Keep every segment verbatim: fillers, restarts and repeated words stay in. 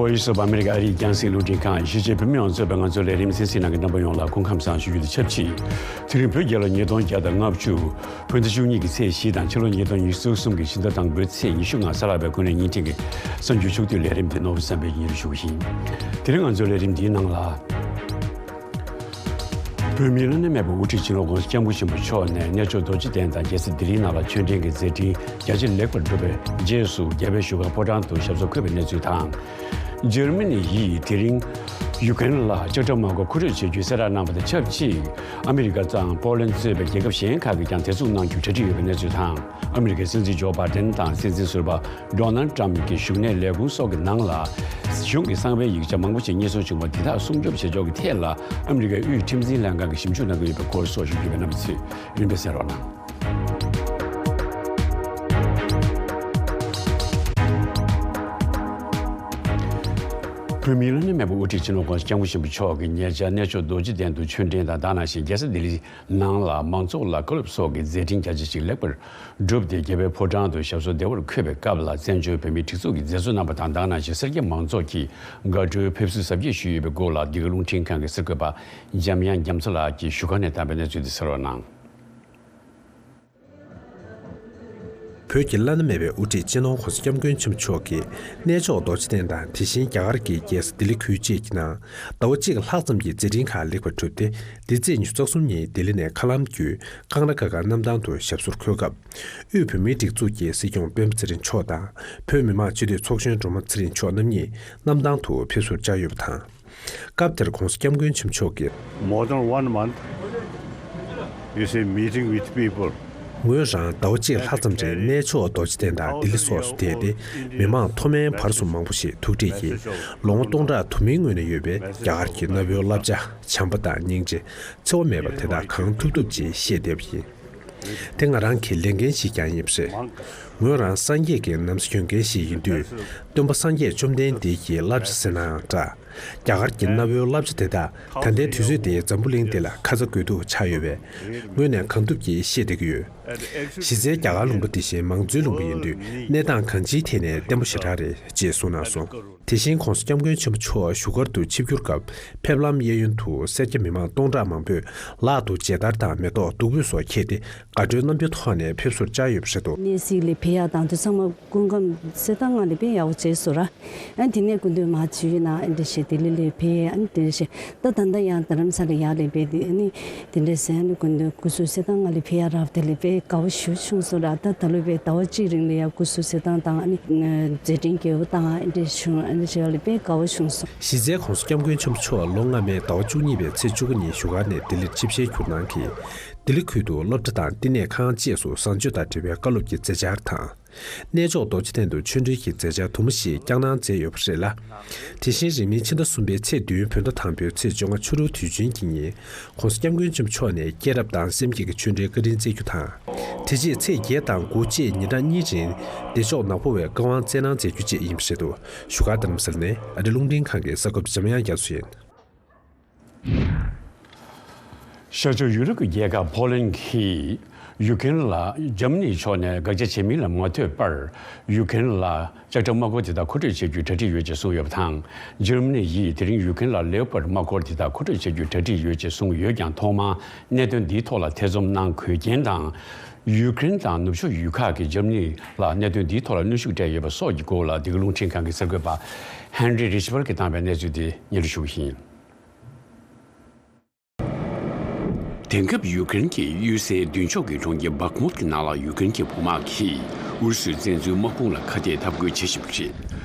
ཝོ་ཡི་སི་ཨོཕ་ཨ་མེ་རི་ཀ་ཨ་རིའི་རྒྱང་སྲིང་རླུང་འཕྲིན་ཁང་། གཞིས་བྱེས་བོད་མི་ཡོངས་གཙོས་པའི་ང་ཚོའི་ལས་རིམ་གསན་གཟིགས་གནང་མཁན་རྣམ་པ་ཡོངས་ལ་སྐུ་ཁམས་བཟང་ཞུ་རྒྱུ་དང་ཆབས་ཅིག་དེ་རིང་བོད་རྒྱལ་ལོ་ཉིས་སྟོང་བརྒྱ་དང་ལྔ་བཅུ། བོད་ཟླ་བཅུ་གཉིས་ཀྱི་ཚེས་བཞི་དང་ཕྱི་ལོ་ཉིས་སྟོང་ཉི་ཤུ་རྩ་གསུམ་གྱི་ཕྱི་ཟླ་དང་པོའི་ཚེས་ཉི་ཤུ་ལྔ་གཟའ་ལྷག་པའི་དགུན་ལས་ཉིན་ཕྲན་གྱི་གསར་འགྱུར་ཕྱོགས་བསྡུས་ལས་རིམ་དེ་ནོར་བུ་བསམ་འཕེལ་གྱིས་སྙན་སྒྲོན་ཞུ་གི་ཡིན། དེ་རིང་ང་ཚོའི་ལས་རིམ་འདིའི་ནང་ལ། བོད་མིའི་བླ་ན་མེད་པའི་དབུ་ཁྲིད་སྤྱི་ནོར་༸གོང་ས་༸སྐྱབས་མགོན་ཆེན་པོ་མཆོག་ནས་གནས་མཆོག་རྡོ་རྗེ་གདན་དང་རྒྱལ་ས་ལྡི་ལིའི་ནང་ལ་ཆོས་འབྲེལ་གྱི་མཛད་འཕྲིན་རྒྱ་ཆེར་ལེགས་པར་གྲུབ་པའི་རྗེས་སུ་རྒྱལ་བའི་བཞུགས་སྒར་ཕོ་བྲང་དུ་ཞབས་སོར་འཁོད་པའི་གནས་ཚུལ་དང་། འཇར་མ་ནི་ཡིས་དེ་རིང་ཡུ་ཀེ་རེན་ལ་ལྕགས་ཁྲབ་དམག་སྐོར་མཁོ་སྤྲོད་བྱེད་རྒྱུའི་གསལ་བསྒྲགས་གནང་བ་དང་ཆབས་ཅིག་ཨ་མི་རི་ཀ་དང་པོ་ལན་གཙོས་པའི་རྒྱལ་ཁབ་གཞན་ཁག་གིས་ཀྱང་དེ་མཚུངས་གནང་རྒྱུ་གྲ་སྒྲིག་ཡོད་པའི་གནས་ཚུལ་དང་། ཨ་མི་རི་ཀའི་སྲིད་འཛིན་ཇོ་བྷའི་ཏན་དང་སྲིད་འཛིན་ཟུར་པ་ཌོ་ནལ་ཏྲམ་གྱི་བཞུགས་གནས་ལས་ཁུངས་སོགས་ཀྱི་ནང་ལ་གཞུང་གི་གསང་བའི་ཡིག་ཆ་མང་པོ་ཞིག་རྙེད་སོར་བྱུང་བ་འདི་དག་སྲུང་སྐྱོབ་བྱེད་ཕྱོགས་ཀྱི་ཐད་ལ་ཨ་མི་རི་ཀའི་དབུས་ཁྲིམས་འཛིན་ལྷན་ཁང་གིས་ཞིབ་འཇུག་གནང་གི་ཡོད་པའི་སྐོར་སོགས་ཞུ་རྒྱུ་ཡོད་པས། རྣམ་པ་ཚོས་རིམ་པས་གསན་རོགས་གནང་། བོད་མིའི་བླ་ན་མེད་པའི་དབུ་ཁྲིད་སྤྱི་ནོར་༸གོང་ས་༸སྐྱབས་མགོན་ཆེན་པོ་མཆོག་གིས་ཉེ་ཆར་གནས་མཆོག་རྡོ་རྗེ་གདན་དུ་ཆོས་འབྲེལ་དང་། ད་ག་ནང་བཞིན་རྒྱལ་ས་ལྡི་ལི་ནང་ལ་མང་ཚོགས་ལ་བཀའ་སློབ་སོགས་ཀྱི་མཛད་འཕྲིན་རྒྱ་ཆེ་ཞིག་ལེགས་པར་གྲུབ་སྟེ། རྒྱལ་བའི་ཕོ་བྲང་དུ་ཞབས་སོར་བདེ་བར་འཁོད་པའི་སྐབས་ལ། བཙན་བྱོལ་བོད་མིའི་སྒྲིག་འཛུགས་ཀྱི་མཛད་གཙོ་རྣམ་པ་དང་། ད་ག་ནང་བཞིན་སེར་སྐྱ་མང་ཚོགས་ཀྱིས་དགའ་སྤྲོའི་ཕེབས་བསུ་གཟབ་རྒྱས་ཞུས་ཡོད་པའི་སྐོར་ལ། འདི་ག་རླུང་འཕྲིན་ཁང་གི་གསར་འགོད་པ་འཇམ་དབྱངས་རྒྱ་མཚོ་ལགས་ཀྱིས་བཞུགས་སྒར་ནས་བཏང་བའི་གནས་ཚུལ་དེ་གསན་རོགས་གནང་། བོད་ཀྱི་བླ་ན་མེད་པའི་དབུ་ཁྲིད་སྤྱི་ནོར་༸གོང་ས་༸སྐྱབས་མགོན་ཆེན་པོ་མཆོག་གིས་གནས་མཆོག་རྡོ་རྗེ་གདན་དང་། དེ་བཞིན་རྒྱ་གར་གྱི་རྒྱལ་ས་ལྡི་ལི་ཁུལ་བཅས་ཀྱི་ནང་ཟླ་བ་གཅིག་ལྷག་ཙམ་གྱི་མཛད་འཕྲིན་ཁག་ལེགས་པར་གྲུབ་སྟེ། འདི་ཚེས་ཉི་ཤུ་རྩ་གསུམ་ཉིན་ལྡི་ལི་ནས་མཁའ་ལམ་བརྒྱུད་ཀང་ར་ག་གྷལ་གནམ་ཐང་དུ་ཞབས་སོར་འཁོད་སྐབས། དབུས་བོད་མིའི་སྒྲིག་འཛུགས་ཀྱི་སྲིད་སྐྱོང་སྤེན་པ་ཚེ་རིང་མཆོག་དང་། བོད་མི་མང་སྤྱི་འཐུས་ཚོགས་གཞོན་སྒྲོལ་མ་ཚེ་རིང་མཆོག་རྣམ་གཉིས་གནམ་ཐང་དུ་ཕེབས་བསུར་བཅར་ཡོད་པ་དང་། སྐབས་དེར་༸གོང་ས་༸སྐྱབས་མགོན་ཆེན་པོ་མཆོག་གིས། More than one month, you see, meeting with people. ངོས་རང་ཟླ་བ་གཅིག་ལྷག་ཙམ་རིང་གནས་མཆོག་རྡོ་རྗེ་གདན་དང་ལྡི་ལི་སོགས་སུ་བསྡད་དེ། མི་མང་མཐོ་དམན་བར་གསུམ་མང་པོ་ཞིག་ཐུག་འཕྲད་ཀྱིས། ལོ་ངོ་སྟོང་ཕྲག་དུ་མའི་སྔོན་ནས་ཡོད་པའི་རྒྱ་གར་གྱི་གནའ་བོའི་བསླབ་བྱ། བྱམས་པ་དང་སྙིང་རྗེ། འཚེ་བ་མེད་པ་དེ་དག་གང་ཐུབ་ཐུབ་ཅིག་ཤེས་བསྡད་པ་ཡིན། དེ་ང་རང་གི་ལས་འགན་ཞིག་ཀྱང་ཡིན་པ་རེད། ངོས་རང་སངས་རྒྱས་ཀྱི་ན་བཟའ་གྱོན་མཁན་ཞིག་ཡིན་དུས། སྟོན་པ་སངས་རྒྱས་བཅོམ་ལྡན་འདས་ཀྱི་བསླབ་བྱ་ཟེར་ནའང་འདྲ། རྒྱ་གར་གྱི་གནའ་བོའི་བསླབ་བྱ་དེ་དག་ད་ལྟའི་དུས་ཚོད་འདིའི་འཛམ་བུ་གླིང་འདི་ལ་ཁ་ཚ་དགོས་གཏུགས་ཆགས་ཡོད་པས། ངོས་ནས་གང་ཐུབ་ཀྱིས་ཤེས་བསྡད་ཀྱི་ཡོད། གཞི་རྩའི་རྒྱ་གར་ལུང་པ་འདི་བཞིན་མང་གཙོའི་ལུང་པ་ཡིན་དུས། གནས་སྟངས་གང་ཅིའི་ཐད་ནས་བརྟན་པོ་ཞེ་དྲག་རེད་ཅེས་གསུངས་གནང་སོང་། དེ་བཞིན་༸གོང་ས་༸སྐྱབས་མགོན་ཆེན་པོ་མཆོག་བཞུགས་སྒར་དུ་ཆིབས་བསྒྱུར་སྐབས། ཕེབས་ལམ་གཡས་གཡོན་དུ་སེར་སྐྱ་མི་མང་སྟོང་ཕྲག་མང་པོས་ལག་ཏུ་མཇལ་དར་དང་མེ་ཏོག་བདུག་སྤོས་སོགས་འཁྱེར་ཏེ། དགའ་སྤྲོའི་རྣམ་འགྱུར་ཐོག་ནས་ཕེབས་བསུར་བཅར་ཡོད་པ་རེད་འདུག། གནས་གཟིགས་ལ་ཕེབས་ཡག་དང་དུས་ཚང་མ་སྐུ་ཁམས་གསལ་ཐང་ལ་དཔེ་ཡག་པོ་བྱས་སོང་ར། ཨ་དེ་ནས་སྐུ་མདུན་མ་ཇུས་ཡིན་ན་ཨ་འདྲ་ཞིག་ལྡི་ལི་ལ་ཕེབས། ཨ་འདྲ་ཞིག་ད་ད་ལྟ་ཡང་རྡ་རམ་ས་ལ་ཡར་ལ་ཕེབས་དེ། ཨ་ནི་དེ་འདྲ་ཟེར། ཨ་ནི་སྐུ་མདུན་སྐུ་གཟུགས་གསལ་ཐང་ལ་ཕེབས་ཡག་རག་པ་དེ་ལ་དཔེ་དགའ་བོ་ཞེ་པོ་བྱུང་སོང་ར། ད་ད་ལོ་དཔེ་ཟླ་བ་གཅིག་རིང་ལ་ཡང་སྐུ་གཟུགས་གསལ་ཐང་དང་། ཨ་ནི་མཛད་འཕྲིན་རྒྱས་པོ་དང་། ཨ་འདྲ་བྱུང་། ཨ་འདྲ་བྱས་པ་ལ་དཔེ་དགའ་བོ་བྱུང་སོང་། གཞི་རྩའི་༸གོང་ས་༸སྐྱབས་མགོན་ཆེན་པོ་མཆོག་ལོ་སྔ་མའི་ཟླ་བ་བཅུ་གཉིས་པའི་ཚེས་བཅུ་དགུ་ཉིན་བཞུགས་སྒར་ནས་ལྡི་ལིར་ཆིབས་ཞལ་བསྒྱུར་གནང་གིས། ལྡི་ལི་ཁུལ་དུ་སློབ་གྲྭ་དང་བསྟི་གནས་ཁང་བཅས་སུ་བཟང་སྤྱོད་དང་འབྲེལ་བའི་བཀའ་སློབ་ཀྱི་མཛད་འཆར་དང་། གནས་མཆོག་རྡོ་རྗེ་གདན་དུ་ཆོས་འབྲེལ་གྱི་མཛད་འཆར་དུ་མ་ཞིག་བསྐྱངས་གནང་མཛད་ཡོད་པ་རེད་ལ། དེ་བཞིན་རིང་མིན་ཕྱི་ཟླ་གསུམ་པའི་ཚེས་བདུན་བོད་ཟླ་དང་པོའི་ཚེས་བཅོ་ལྔ་ཆུ་རུ་དུས་ཆེན་གྱི་ཉིན། ༸གོང་ས་༸སྐྱབས་མགོན་ཆེན་པོ་མཆོག་ནས་སྐྱེས་རབས་དང་སེམས་བསྐྱེད་ཀྱི་ཆོས་འབྲེལ་བཀའ་དྲིན་སྩལ་རྒྱུ་དང་། དེ་རྗེས་ཚེས་བརྒྱད་དང་དགུ་བཅས་ཉིན་གྲངས་གཉིས་རིང་བདེ་མཆོག་ནག་པོ་བའི་བཀའ་དབང་སྩལ་གནང་མཛད་རྒྱུ་བཅས་ཡིན་པ་རེད་འདུག། བཞུགས་སྒར་རྡ་རམ་ས་ལ་ནས་ཨ་རི་རླུང་འཕྲིན་ཁང་གི་གསར་འགོད་པ་འཇམ་དབྱངས་རྒྱ་མཚོ་ཡིན། ཤར་ཕྱོགས་ཡུ་རོབ་ཀྱི་རྒྱལ་ཁབ་ཕོ་ལན་གྱིས་ཡུ་ཀེ་རེན་ལ་འཇར་མ་ནི་ཕྱོགས་ནས་དགག་བྱ་བྱེད་མིན་ལ་མ་ལྟོས་པར། ཡུ་ཀེ་རེན་ལ་ལྕགས་ཁྲབ་དམག་སྐོར་དེ་དག་མཁོ་སྤྲོད་བྱེད་རྒྱུའི་གྲ་སྒྲིག་ཡོད་ཅེས་གསུངས་ཡོད་པ་དང་། འཇར་མ་ནི་ཡིས་དེ་རིང་ཡུ་ཀེ་རེན་ལ་ལེའོ་པར་དམག་སྐོར་དེ་དག་མཁོ་སྤྲོད་བྱེད་རྒྱུའི་གྲ་སྒྲིག་ཡོད་ཅེས་གསུངས་ཡོད་ཀྱང་། ཐོག་མར་གནད་དོན་འདིའི་ཐོག་ལ་ཐེ་ཚོམ་གནང་དགོས་རྐྱེན་དང་། ཡུ་ཀེ་རེན་དང་ནུབ་ཕྱོགས་ཡུལ་ཁག་གིས་འཇར་མ་ནི་ལ་གནད་དོན་འདིའི་ཐོག་ལ་གནོན་ཤུགས་སྤྲད་ཡོད་པ་སོགས་ཀྱི་སྐོར་ལ། འདི་ག་རླུང་འཕྲིན་ཁང་གི་གསར་འགོད་པ་ཧན་རི་རི་ཆི་པར་གྱིས་བཏང་བའི་གནས་ཚུལ་དེ་སྙན་སྒྲོན་ཞུ་གི་ཡིན། དེང་སྐབས་ཡུ་ཀེ་རེན་གྱི་གཡུལ་སའི་མདུན་ཕྱོགས་ཀྱི་གྲོང་ཁྱེར་བྷག་མུད་ཀྱི་ནང་ལ་ཡུ་ཀེ་རེན་གྱི་དཔུང་དམག་གིས་ཨུ་རུ་སུའི་བཙན་འཛུལ་དམག་དཔུང་ལ་ཁ་གཏད་འཐབ་རྒོལ་བྱེད་བཞིན་པ་རེད།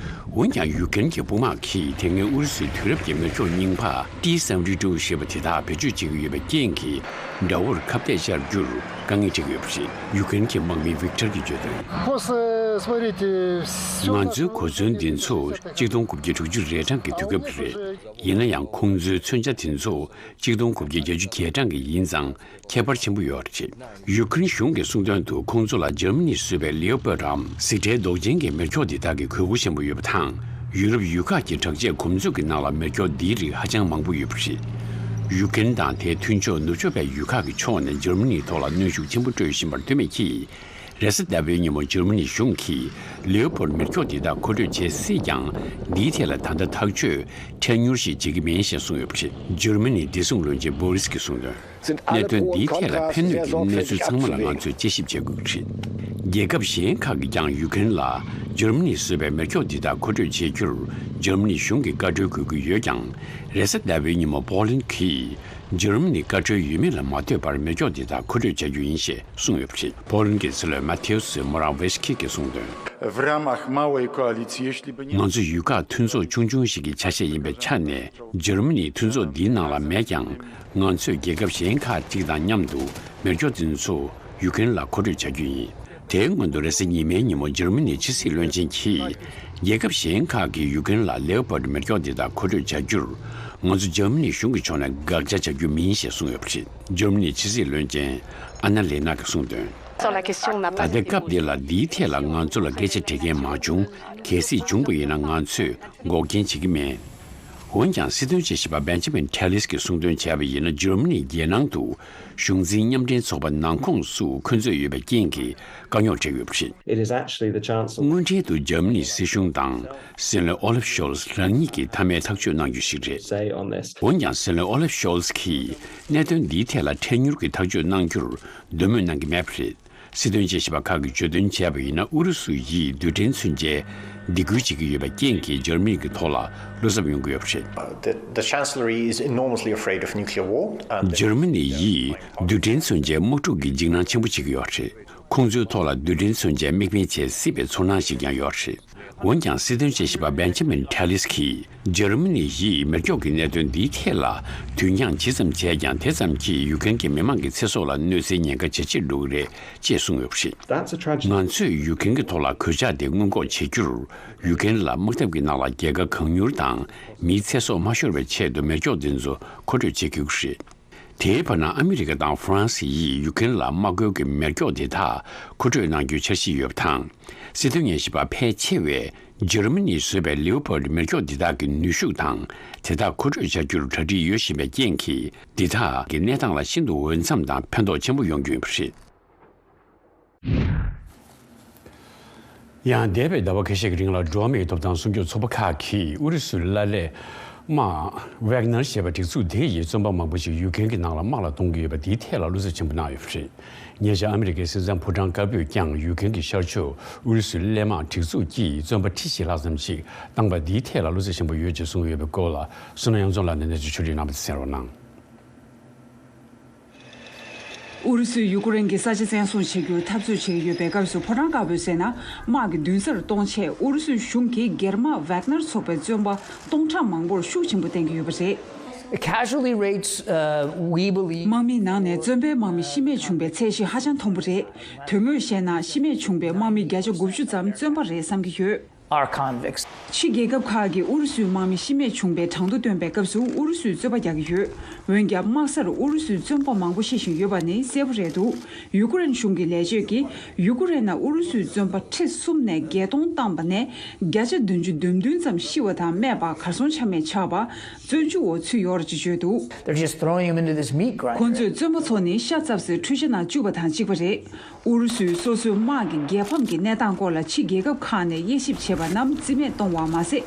འོན་ཀྱང་། ཡུ་ཀེ་རེན་གྱི་དཔུང་དམག་གིས་དེ་སྔའི་ཨུ་རུ་སུའི་དུས་རབས་ཀྱི་མེ་སྒྱོགས་རྙིང་པ་ཏི་སེ་ཝེན་ཊི་ཊུ་ཞེས་པ་དེ་དག་བེད་སྤྱོད་བྱེད་ཀྱི་ཡོད་པའི་རྐྱེན་གྱིས། དགྲ་བོར་ཁ་གཏད་བཅག་རྒྱུར་དཀའ་ངལ་འཕྲད་ཀྱི་ཡོད་པ་རེད། ཡུ་ཀེ་རེན་གྱི་དམག་མི་ཝིག་ཊར་གྱིས་བརྗོད་དོན། Просто смотрите, всё. ང་ཚོའི་གོ་མཚོན་འདི་ཚོ་གཅིག་སྟོང་དགུ་བརྒྱ་དྲུག་ཅུ་རེ་གྲངས་ཀྱི་དུས་སྐབས་རེད། ཡིན་ན་ཡང་། ཁོང་ཚོའི་མཚོན་ཆ་དེ་ཚོ་གཅིག་སྟོང་དགུ་བརྒྱ་བརྒྱད་ཅུ་གྱ་གྲངས་ཀྱི་ཡིན་ཙང་། ཁྱད་པར་ཆེན་པོ་ཡོད་རེད། ཡུ་ཀེ་རེན་གཞུང་གིས་གསུངས་དོན་དུ། ཁོང་ཚོ་ལ་འཇར་མ་ནིས་བཟོས་པའི་ལེའོ་པར་རམ་གཟིག་ཁྲའི་མདོག་ཅན་གྱི་མེ་སྒྱོགས་འདི་དག་གི་དགོས་མཁོ་ཆེན་པོ་ཡོད་པ་དང་། ཡུ་རོབ་ཡུལ་ཁག་གི་དྲག་ཆས་གོམ་བགྲོད་ཀྱི་ནང་ལ་མེ་སྒྱོགས་འདིའི་རིགས་ཧ་ཅང་མང་པོ་ཡོད་པ་རེད། ཡུ་ཀེ་རེན་དང་དེའི་མཐུན་ཕྱོགས་ནུབ་ཕྱོགས་པའི་ཡུལ་ཁག་གི་ཕྱོགས་ནས་འཇར་མ་ནིའི་ཐོག་ལ་གནོན་ཤུགས་ཆེན་པོ་སྤྲོད་བཞིན་པར་ལྟོས་མེད་ཀྱིས། རེས་གཟའ་ཟླ་བའི་ཉིན་མོ་འཇར་མ་ནི་གཞུང་གིས་ལེའོ་པོལ་མེ་སྒྱོགས་འདི་དག་མཁོ་སྤྲོད་བྱེད་སྲིད་ཀྱང་། འདིའི་ཐད་ལ་ད་ལྟ་ཐག་གཅོད་འཕྲལ་མྱུར་ཞིག་བྱེད་ཀྱི་མིན་ཞེས་གསུངས་ཡོད་པ་རེད། འཇར་མ་ནིའི་བདེ་སྲུང་བློན་ཆེན་བྷོ་རིས་ཀྱིས་གསུངས་དོན། གནད་དོན་འདིའི་ཐད་ལ་ཕན་གནོད་ཀྱི་གནས་ཚུལ་ཚང་མ་ལ་ང་ཚོས་དཔྱད་ཞིབ་བྱེད་དགོས་ཀྱི་རེད། རྒྱལ་ཁབ་གཞན་ཁག་གིས་ཀྱང་ཡུ་ཀེ་རེན་ལ་འཇར་མ་ནིས་བཟོས་པའི་མེ་སྒྱོགས་འདི་དག་མཁོ་སྤྲོད་བྱེད་རྒྱུར་འཇར་མ་ནི་གཞུང་གིས་བཀའ་འཁྲོལ་དགོས་ཀྱི་ཡོད་ཀྱང་། རེས་གཟའ་ཟླ་བའི་ཉིན་མོ་པོ་ལན་གྱིས་འཇར་མ་ནི་བཀའ་འཁྲོལ་ཡོད་མེད་ལ་མ་ལྟོས་པར་མེ་སྒྱོགས་འདི་དག་མཁོ་སྤྲོད་བྱ་རྒྱུ་ཡིན་ཞེས་གསུངས་ཡོད་པ་རེད། པོ་ལན་གྱི་སྲིད་བློན་མ་ཐེའུ་སི་མོ་ར་ཝེ་སི་ཁི་གིས་གསུངས་དོན། В рамках малой коалиции, если бы не ང་ཚོ་ཡུལ་ཁག་མཐུན་ཚོགས་ཆུང་ཆུང་ཞིག་གི་ཆ་ཤས་ཡིན་པའི་ཆ་ནས། འཇར་མ་ནི་མཐུན་ཚོགས་འདིའི་ནང་ལ་མེད་ཀྱང་། ང་ཚོས་རྒྱལ་ཁབ་གཞན་ཁག་ཅིག་དང་མཉམ་དུ་མེ་སྒྱོགས་འདི་ཚོ་ཡུ་ཀེ་རེན་ལ་མཁོ་སྤྲོད་བྱ་རྒྱུ་ཡིན། དེའི་སྔོན་དུ་རེས་གཟའ་ཉི་མའི་ཉིན་མོ་འཇར་མ་ནིའི་ཕྱི་སྲིད་བློན་ཆེན་གྱིས། རྒྱལ་ཁབ་གཞན་ཁག་གིས་ཡུ་ཀེ་རེན་ལ་ལེའོ་པོལ་མེ་སྒྱོགས་འདི་དག་མཁོ་སྤྲོད་བྱ་རྒྱུར། ང་ཚོ་འཇར་མ་ནི་གཞུང་གི་ཕྱོགས་ནས་དགག་བྱ་བྱ་རྒྱུ་མིན་ཞེས་གསུངས་ཡོད་པ་རེད། འཇར་མ་ནིའི་ཕྱི་སྲིད་བློན་ཆེན་ཨ་ན་ལེ་ན་གིས་གསུངས་དོན། Sur la question, on n'a pas ད་ལྟའི་སྐབས་འདི་ལ་འདིའི་ཐད་ལ་ང་ཚོ་ལ་སྐད་ཆ་དྲི་མཁན་མ་བྱུང་། གལ་སྲིད་བྱུང་བ་ཡིན་ན་ང་ཚོས་འགོག་རྐྱེན་བྱེད་ཀྱི་མེད། འོན་ཀྱང་སྲིད་དོན་དཔྱད་ཞིབ་པ་བེན་ཇི་མིན་ཐེ་ལིས་ཀྱིས་གསུངས་དོན་བྱས་པ་ཡིན་ན། འཇར་མ་ནིའི་རྒྱལ་ནང་དུ་གཞུང་འཛིན་མཉམ་འབྲེལ་ཚོགས་པ་ནང་ཁོངས་སུ་འཁོན་རྩོད་ཡོད་པའི་རྐྱེན་གྱིས་དཀའ་རྙོག་འཕྲད་ཡོད་པ་རེད། It is actually the Chancellor. དངོས་འབྲེལ་དུ་འཇར་མ་ནིའི་སྲིད་གཞུང་དང་སྲིད་བློན་ཨོ་ལབ་ཤོལ་ཛི་རང་ཉིད་ཀྱིས་མཐའ་མའི་ཐག་གཅོད་གནང་རྒྱུ་ཞིག་རེད། Say on this. འོན་ཀྱང་སྲིད་བློན་ཨོ་ལབ་ཤོལ་ཛི་གིས་གནད་དོན་འདིའི་ཐད་ལ་འཕྲལ་མྱུར་གྱི་ཐག་གཅོད་གནང་རྒྱུར་འདོད་མོས་གནང་གི་མེད་པ་རེད། སྲིད་དོན་དཔྱད་ཞིབ་པ་ཁག་གིས་བརྗོད་དོན་བྱས་པ་ཡིན་ན། ཨུ་རུ་སུ་ཡིས་རྡུལ་ཕྲན་མཚོན་ཆའི་སྡིགས་སྐུལ་བྱེད་ཀྱི་ཡོད་པའི་རྐྱེན་གྱིས་འཇར་མ་ནི་གི་ཐོག་ལ་བློ་འཚབ་ཡོང་གི་ཡོད་པ་རེད། The, the Chancellery is enormously afraid of nuclear war. And འཇར་མ་ནི་ཡིས་རྡུལ་ཕྲན་མཚོན་ཆའི་དམག་འཁྲུག་གི་འཇིགས་སྣང་ཆེན་པོ་བྱེད་ཀྱི་ཡོད་པ་རེད། ཁོང་ཚོའི་ཐོག་ལ་རྡུལ་ཕྲན་མཚོན་ཆའི་དམིགས་འབེན་བྱེད་སྲིད་པའི་ཚོར་སྣང་ཞིག་ཀྱང་ཡོད་པ་རེད། འོན་ཀྱང་སྲིད་དོན་དཔྱད་ཞིབ་པ་བེན་ཇི་མིན་ཐེ་ལིས་ཀྱིས། འཇར་མ་ནི་ཡིས་མེ་སྒྱོགས་ཀྱི་གནད་དོན་འདིའི་ཐད་ལ་དུས་འགྱངས་ཇི་ཙམ་བྱས་ཀྱང་། དེ་ཙམ་གྱིས་ཡུ་ཀེ་རེན་གྱི་མི་མང་གི་ཚེ་སྲོག་ལ་གནོད་འཚེའི་ཉེན་ཁ་ཇེ་ཆེར་འགྲོ་གི་རེད་ཅེས་གསུངས་ཡོད་པ་རེད། That's a tragedy. ང་ཚོས་ཡུ་ཀེ་རེན་གྱི་ཐོག་ལ་གོད་ཆག་དེ་སྔོན་འགོག་བྱེད་རྒྱུར། ཡུ་ཀེ་རེན་ལ་དམག་འཐབ་ཀྱི་ནང་ལ་རྒྱལ་ཁ་གང་མྱུར་དང་། མིའི་ཚེ་སྲོག་མ་ཤོར་བའི་ཆེད་དུ་མེ་སྒྱོགས་འདི་ཚོ་མཁོ་སྤྲོད་བྱེད་དགོས་ཀྱི་རེད། དེའི་བར་ན་ཨ་མི་རི་ཀ་དང་ཧྥ་རན་སི་ཡིས་ཡུ་ཀེ་རེན་ལ་དམག་རྒོལ་གྱི་མེ་སྒྱོགས་དེ་དག་མཁོ་སྤྲོད་གནང་རྒྱུའི་འཆར་གཞི་ཡོད་པ་དང་། སྲིད་དོན་དབྱེ་ཞིབ་པ་ཕལ་ཆེ་བས་འཇར་མ་ནིས་བཟོས་པའི་ལེའོ་པོལ་མེ་སྒྱོགས་འདི་དག་གི་ནུས་ཤུགས་དང་། དེ་དག་མཁོ་སྤྲོད་བྱ་རྒྱུར་གྲ་སྒྲིག་ཡོད་བཞིན་པའི་རྐྱེན་གྱིས། འདི་དག་གི་གནས་སྟངས་ལ་ཤིན་ཏུ་འོས་འཚམ་དང་ཕན་ཐོགས་ཆེན་པོ་ཡོང་རྒྱུ་ཡིན་པ་རེད། ཡང་འདས་པའི་ཟླ་བ་ཁ་ཤས་ཀྱི་རིང་ལ་འགྲོ་བ་མིའི་ཐོབ་ཐང་སྲུང་སྐྱོབ་ཚོགས་པ་ཁག་གིས་ཨུ་རུ་སུའི་བླ་ལས་དམག་ཝེག་ནར་ཞེས་པ་སྒྲིག་འཛུགས་དེ་ཡི་བཙོན་པ་མང་པོ་ཞིག་ཡུ་ཀེ་རེན་གྱི་ནང་ལ་དམག་ལ་གཏོང་གི་ཡོད་པ་འདིའི་ཐད་ལ་བློ་འཚབ་ཆེན་པོ་གནང་ཡོད་པ་རེད། ཉེ་ཆར་ཨ་མི་རི་ཀའི་སྲིད་འཛིན་ཕོ་བྲང་དཀར་པོས་ཀྱང་ཡུ་ཀེ་རེན་གྱི་ཤར་ཕྱོགས་ཨུ་རུ་སུའི་གླས་དམག་སྒྲིག་འཛུགས་ཀྱིས་བཙོན་པ་ཁྲི་བཞི་ལྷག་ཙམ་ཞིག་བཏང་པ་འདིའི་ཐད་ལ་བློ་འཚབ་ཆེན་པོ་ཡོད་ཅེས་གསུངས་ཡོད་པའི་སྐོར་ལ། བསོད་ནམས་དབྱངས་འཛོམས་ལགས་ནས་གནས་ཚུལ་ཕྱོགས་སྒྲིག་གནང་བ་དེ་གསན་རོགས་གནང་། ཨུ་རུ་སུས་ཡུ་ཀེ་རེན་གྱི་ས་ཆ་བཙན་བཟུང་བྱེད་རྒྱུར་འཐབ་རྩོད་བྱེད་ཀྱི་ཡོད་པའི་སྐབས་སུ། ཕོ་བྲང་དཀར་པོས་ཟེར་ན། དམག་གི་མདུན་སར་གཏོང་ཆེད་ཨུ་རུ་སུའི་གཞུང་གིས་སྒེར་དམག་ཝེག་ནར་ཚོགས་པའི་བཙོན་པ་སྟོང་ཕྲག་མང་པོར་ཤུགས་ཆེན་པོ་བསྟན་གྱི་ཡོད་པ་རེད། Casualty rates, uh, we believe དམག་མིའི་ནང་ནས་བཙོན་པའི་དམག་མི་ཤི་རྨས་བྱུང་བའི་ཚད་གཞི་ཧ་ཅང་མཐོན་པོ་རེད། དོན་དངོས་བཤད་ན། ཤི་རྨས་བྱུང་བའི་དམག་མི་བརྒྱ་ཆ་དགུ་བཅུ་ཙམ་བཙོན་པ་རེད་བསམ་གྱི་ཡོད། Are convicts. ཕྱི་རྒྱལ་ཁབ་ཁག་གིས་ཨུ་རུ་སུའི་དམག་མི་ཤི་རྨས་བྱུང་བའི་གྲངས་ཐོ་བཏོན་པའི་སྐབས་སུ། ཨུ་རུ་སུས་རྩོད་པ་རྒྱག་གི་ཡོད། འོན་ཀྱང་། དམག་སར་ཨུ་རུ་སུའི་བཙོན་པ་མང་པོ་ཤི་བཞིན་ཡོད་པ་ནི་གསལ་པོ་རེད་འདུག་ཡུ་ཀེ་རེན་གཞུང་གི་ལས་བྱེད་ཀྱིས། ཡུ་ཀེ་རེན་ནང་ཨུ་རུ་སུའི་བཙོན་པ་ཁྲི་གསུམ་ནས་བརྒྱད་སྟོང་བཏང་པ་ནས། བརྒྱ་ཆ་བདུན་ཅུ་དོན་བདུན་ཙམ་ཤི་བ་དང་། རྨས་པ། གར་སོང་ཆ་མེད་ཆགས་པ། བཙོན་འཇུག་འོག་ཚུད་ཡོད་རེད་ཅེས་བརྗོད་འདུག They're just throwing him into this meat grinder. ཁོང་ཚོས་བཙོན་པ་ཚོ་ནི་ཤ་བཙབས་སའི་འཕྲུལ་ཆས་ནང་བཅུག་པ་དང་གཅིག་པ་རེད། ཨུ་རུ་སུས་སོ་སོའི་དམག་གི་རྒྱལ་ཕམ་གྱི་གནས་སྟངས་སྐོར་ལ་ཕྱི་རྒྱལ་ཁབ་ཁག་ནས་དབྱེ་ཞིབ་བྱས་པ་རྣམས་རྩིས་མེད་གཏོང་བ་མ་ཟད།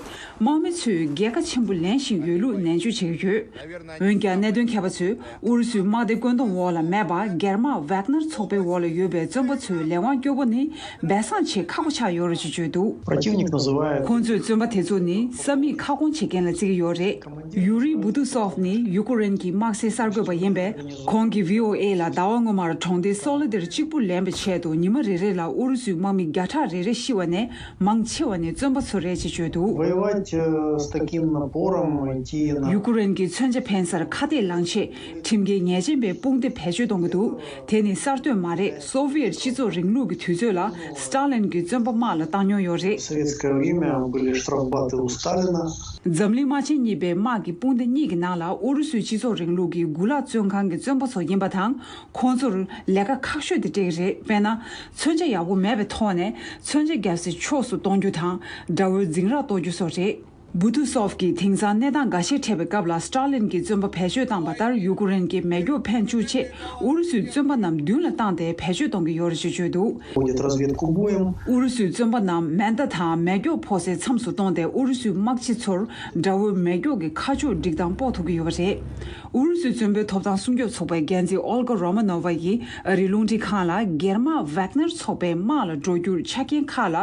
དམག་མི་ཚོས་རྒྱལ་ཁ་ཆེན་པོ་ལེན་བཞིན་ཡོད་ལུགས་ནན་བརྗོད་བྱེད་ཀྱི་ཡོད། འོན་ཀྱང་། གནད་དོན་མཁས་པ་ཚོས། ཨུ་རུ་སུའི་དམག་སྡེ་བཀོད་འདོམས་འོག་ལ་མེད་པ། སྒེར་དམག་ཝེག་ནར་ཚོགས་པའི་འོག་ལ་ཡོད་པའི་བཙོན་པ་ཚོའི་ལས་དབང་སྐྱོ་པོ་ནི་སྦས་གསང་བྱེད་ཁག་པོ་ཆགས་ཡོད་རེད་ཅེས་བརྗོད་འདུག Противник называет ཁོང་ཚོས་བཙོན་པ་དེ་ཚོ་ནི་ས་མིག་ཁ་སྐོང་བྱེད་མཁན་ལ་བརྩི་གི་ཡོད་རེད། ཡུ་རི་བུ་ཏུ་སོབ་ནི་ཡུ་ཀེ་རེན་གྱི་དམག་སའི་གསར་འགོད་པ་ཡིན་པས། ཁོང་གིས་བྷི་ཨོ་ཨེ་ལ་ཟླ་བ་སྔོན་མར་གྲོང་སྡེ་སོ་ལེ་དེར་གཅིག་པུ་ལེན་པའི་ཆེད་དུ་ཉི་མ་རེ་རེ་ལ་ཨུ་རུ་སུའི་དམག་མི་བརྒྱ་ཕྲག་རེ་རེ་ཤི་བ་ནས་མང་ཆེ་བ་ནི་བཙོན་པ་ཚོ་རེད་ཅེས་བརྗོད་འདུག Воевать, э, с таким напором, идти на ཡུ་ཀེ་རེན་གྱི་མཚོན་ཆ་འཕེན་སར་ཁ་གཏད་ལངས་ཆེད་ཁྲིམས་འགལ་ཉེས་ཅན་པའི་དཔུང་སྡེ་བེད་སྤྱོད་གཏོང་གི་འདུག་དེ་ནི་གསར་གཏོད་མ་རེད། སོ་ཝི་ཡེད་སྤྱི་ཚོགས་རིང་ལུགས་ཀྱི་དུས་ཚོད་ལ་སི་ཏཱ་ལིན་གྱི་བཙོན་པ་དམག་ལ་བཏང་མྱོང་ཡོད་རེད། Советское время были штрафбаты у Сталина. འཛམ་གླིང་དམག་ཆེན་གཉིས་པའི་དམག་གི་དཔུང་སྡེ་གཉིས་ཀྱི་ནང་ལ་ཨུ་རུ་སུའི་སྤྱི་ཚོགས་རིང་ལུགས་ཀྱི་གུ་ལག་བཙོན་ཁང་གི་བཙོན་པ་ཚོ་ཡིན་པ་དང་། ཁོང་ཚོར་ལས་ཀ་ཁག་ཤོས་དེ་སྤྲད་ཀྱི་རེད། དཔེར་ན། མཚོན་ཆ་ཡག་པོ་མེད་པའི་ཐོག་ནས་མཚོན་ཆ་བརྒྱབ་སའི་ཕྱོགས་སུ་གཏོང་རྒྱུ་དང་། དགྲ་བོའི་འཛིང་རགས་གཏོར་རྒྱུ་སོགས་རེད། བུ་ཐུ་སོབ་ཀྱིས་དེང་སང་གནས་སྟངས་འགའ་ཤས་འཕྲད་པའི་སྐབས་ལ་སི་ཊ་ལིན་གྱི་བཙོན་པ་བེད་སྤྱོད་བཏང་པ་ལྟར་ཡུ་ཀེ་རེན་གྱི་མེ་སྒྱོགས་འཕེན་བཅུག་ཆེད་ཨུ་རུ་སུའི་བཙོན་པ་རྣམས་མདུན་ལ་བཏང་སྟེ་བེད་སྤྱོད་གཏོང་གི་ཡོད་རེད་ཅེས་བརྗོད་འདུག Будет разведку будем. ཨུ་རུ་སུའི་བཙོན་པ་རྣམས་མེ་མདའ་དང་མེ་སྒྱོགས་ཕོག་སའི་མཚམས་སུ་གཏོང་སྟེ་ཨུ་རུ་སུའི་དམག་སྤྱི་ཚོར་དགྲ་བོའི་མེ་སྒྱོགས་ཀྱི་ཁ་ཕྱོགས་སྒྲིག་སྟངས་དཔོག་ཐུབ་ཀྱི་ཡོད་པ་རེད། ཨུ་རུ་སུའི་བཙོན་པའི་ཐོབ་ཐང་སྲུང་སྐྱོབ་ཚོགས་པའི་འགན་འཛིན་ཨོལ་གྷ་རོ་མ་ནོ་ཝ་ཡིས་ཨ་རིའི་རླུང་འཕྲིན་ཁང་ལ་སྒེར་དམག་ཝེག་ནར་ཚོགས་པའི་དམག་ལ་འགྲོ་རྒྱུར་ཆ་རྐྱེན་ཁག་ལ་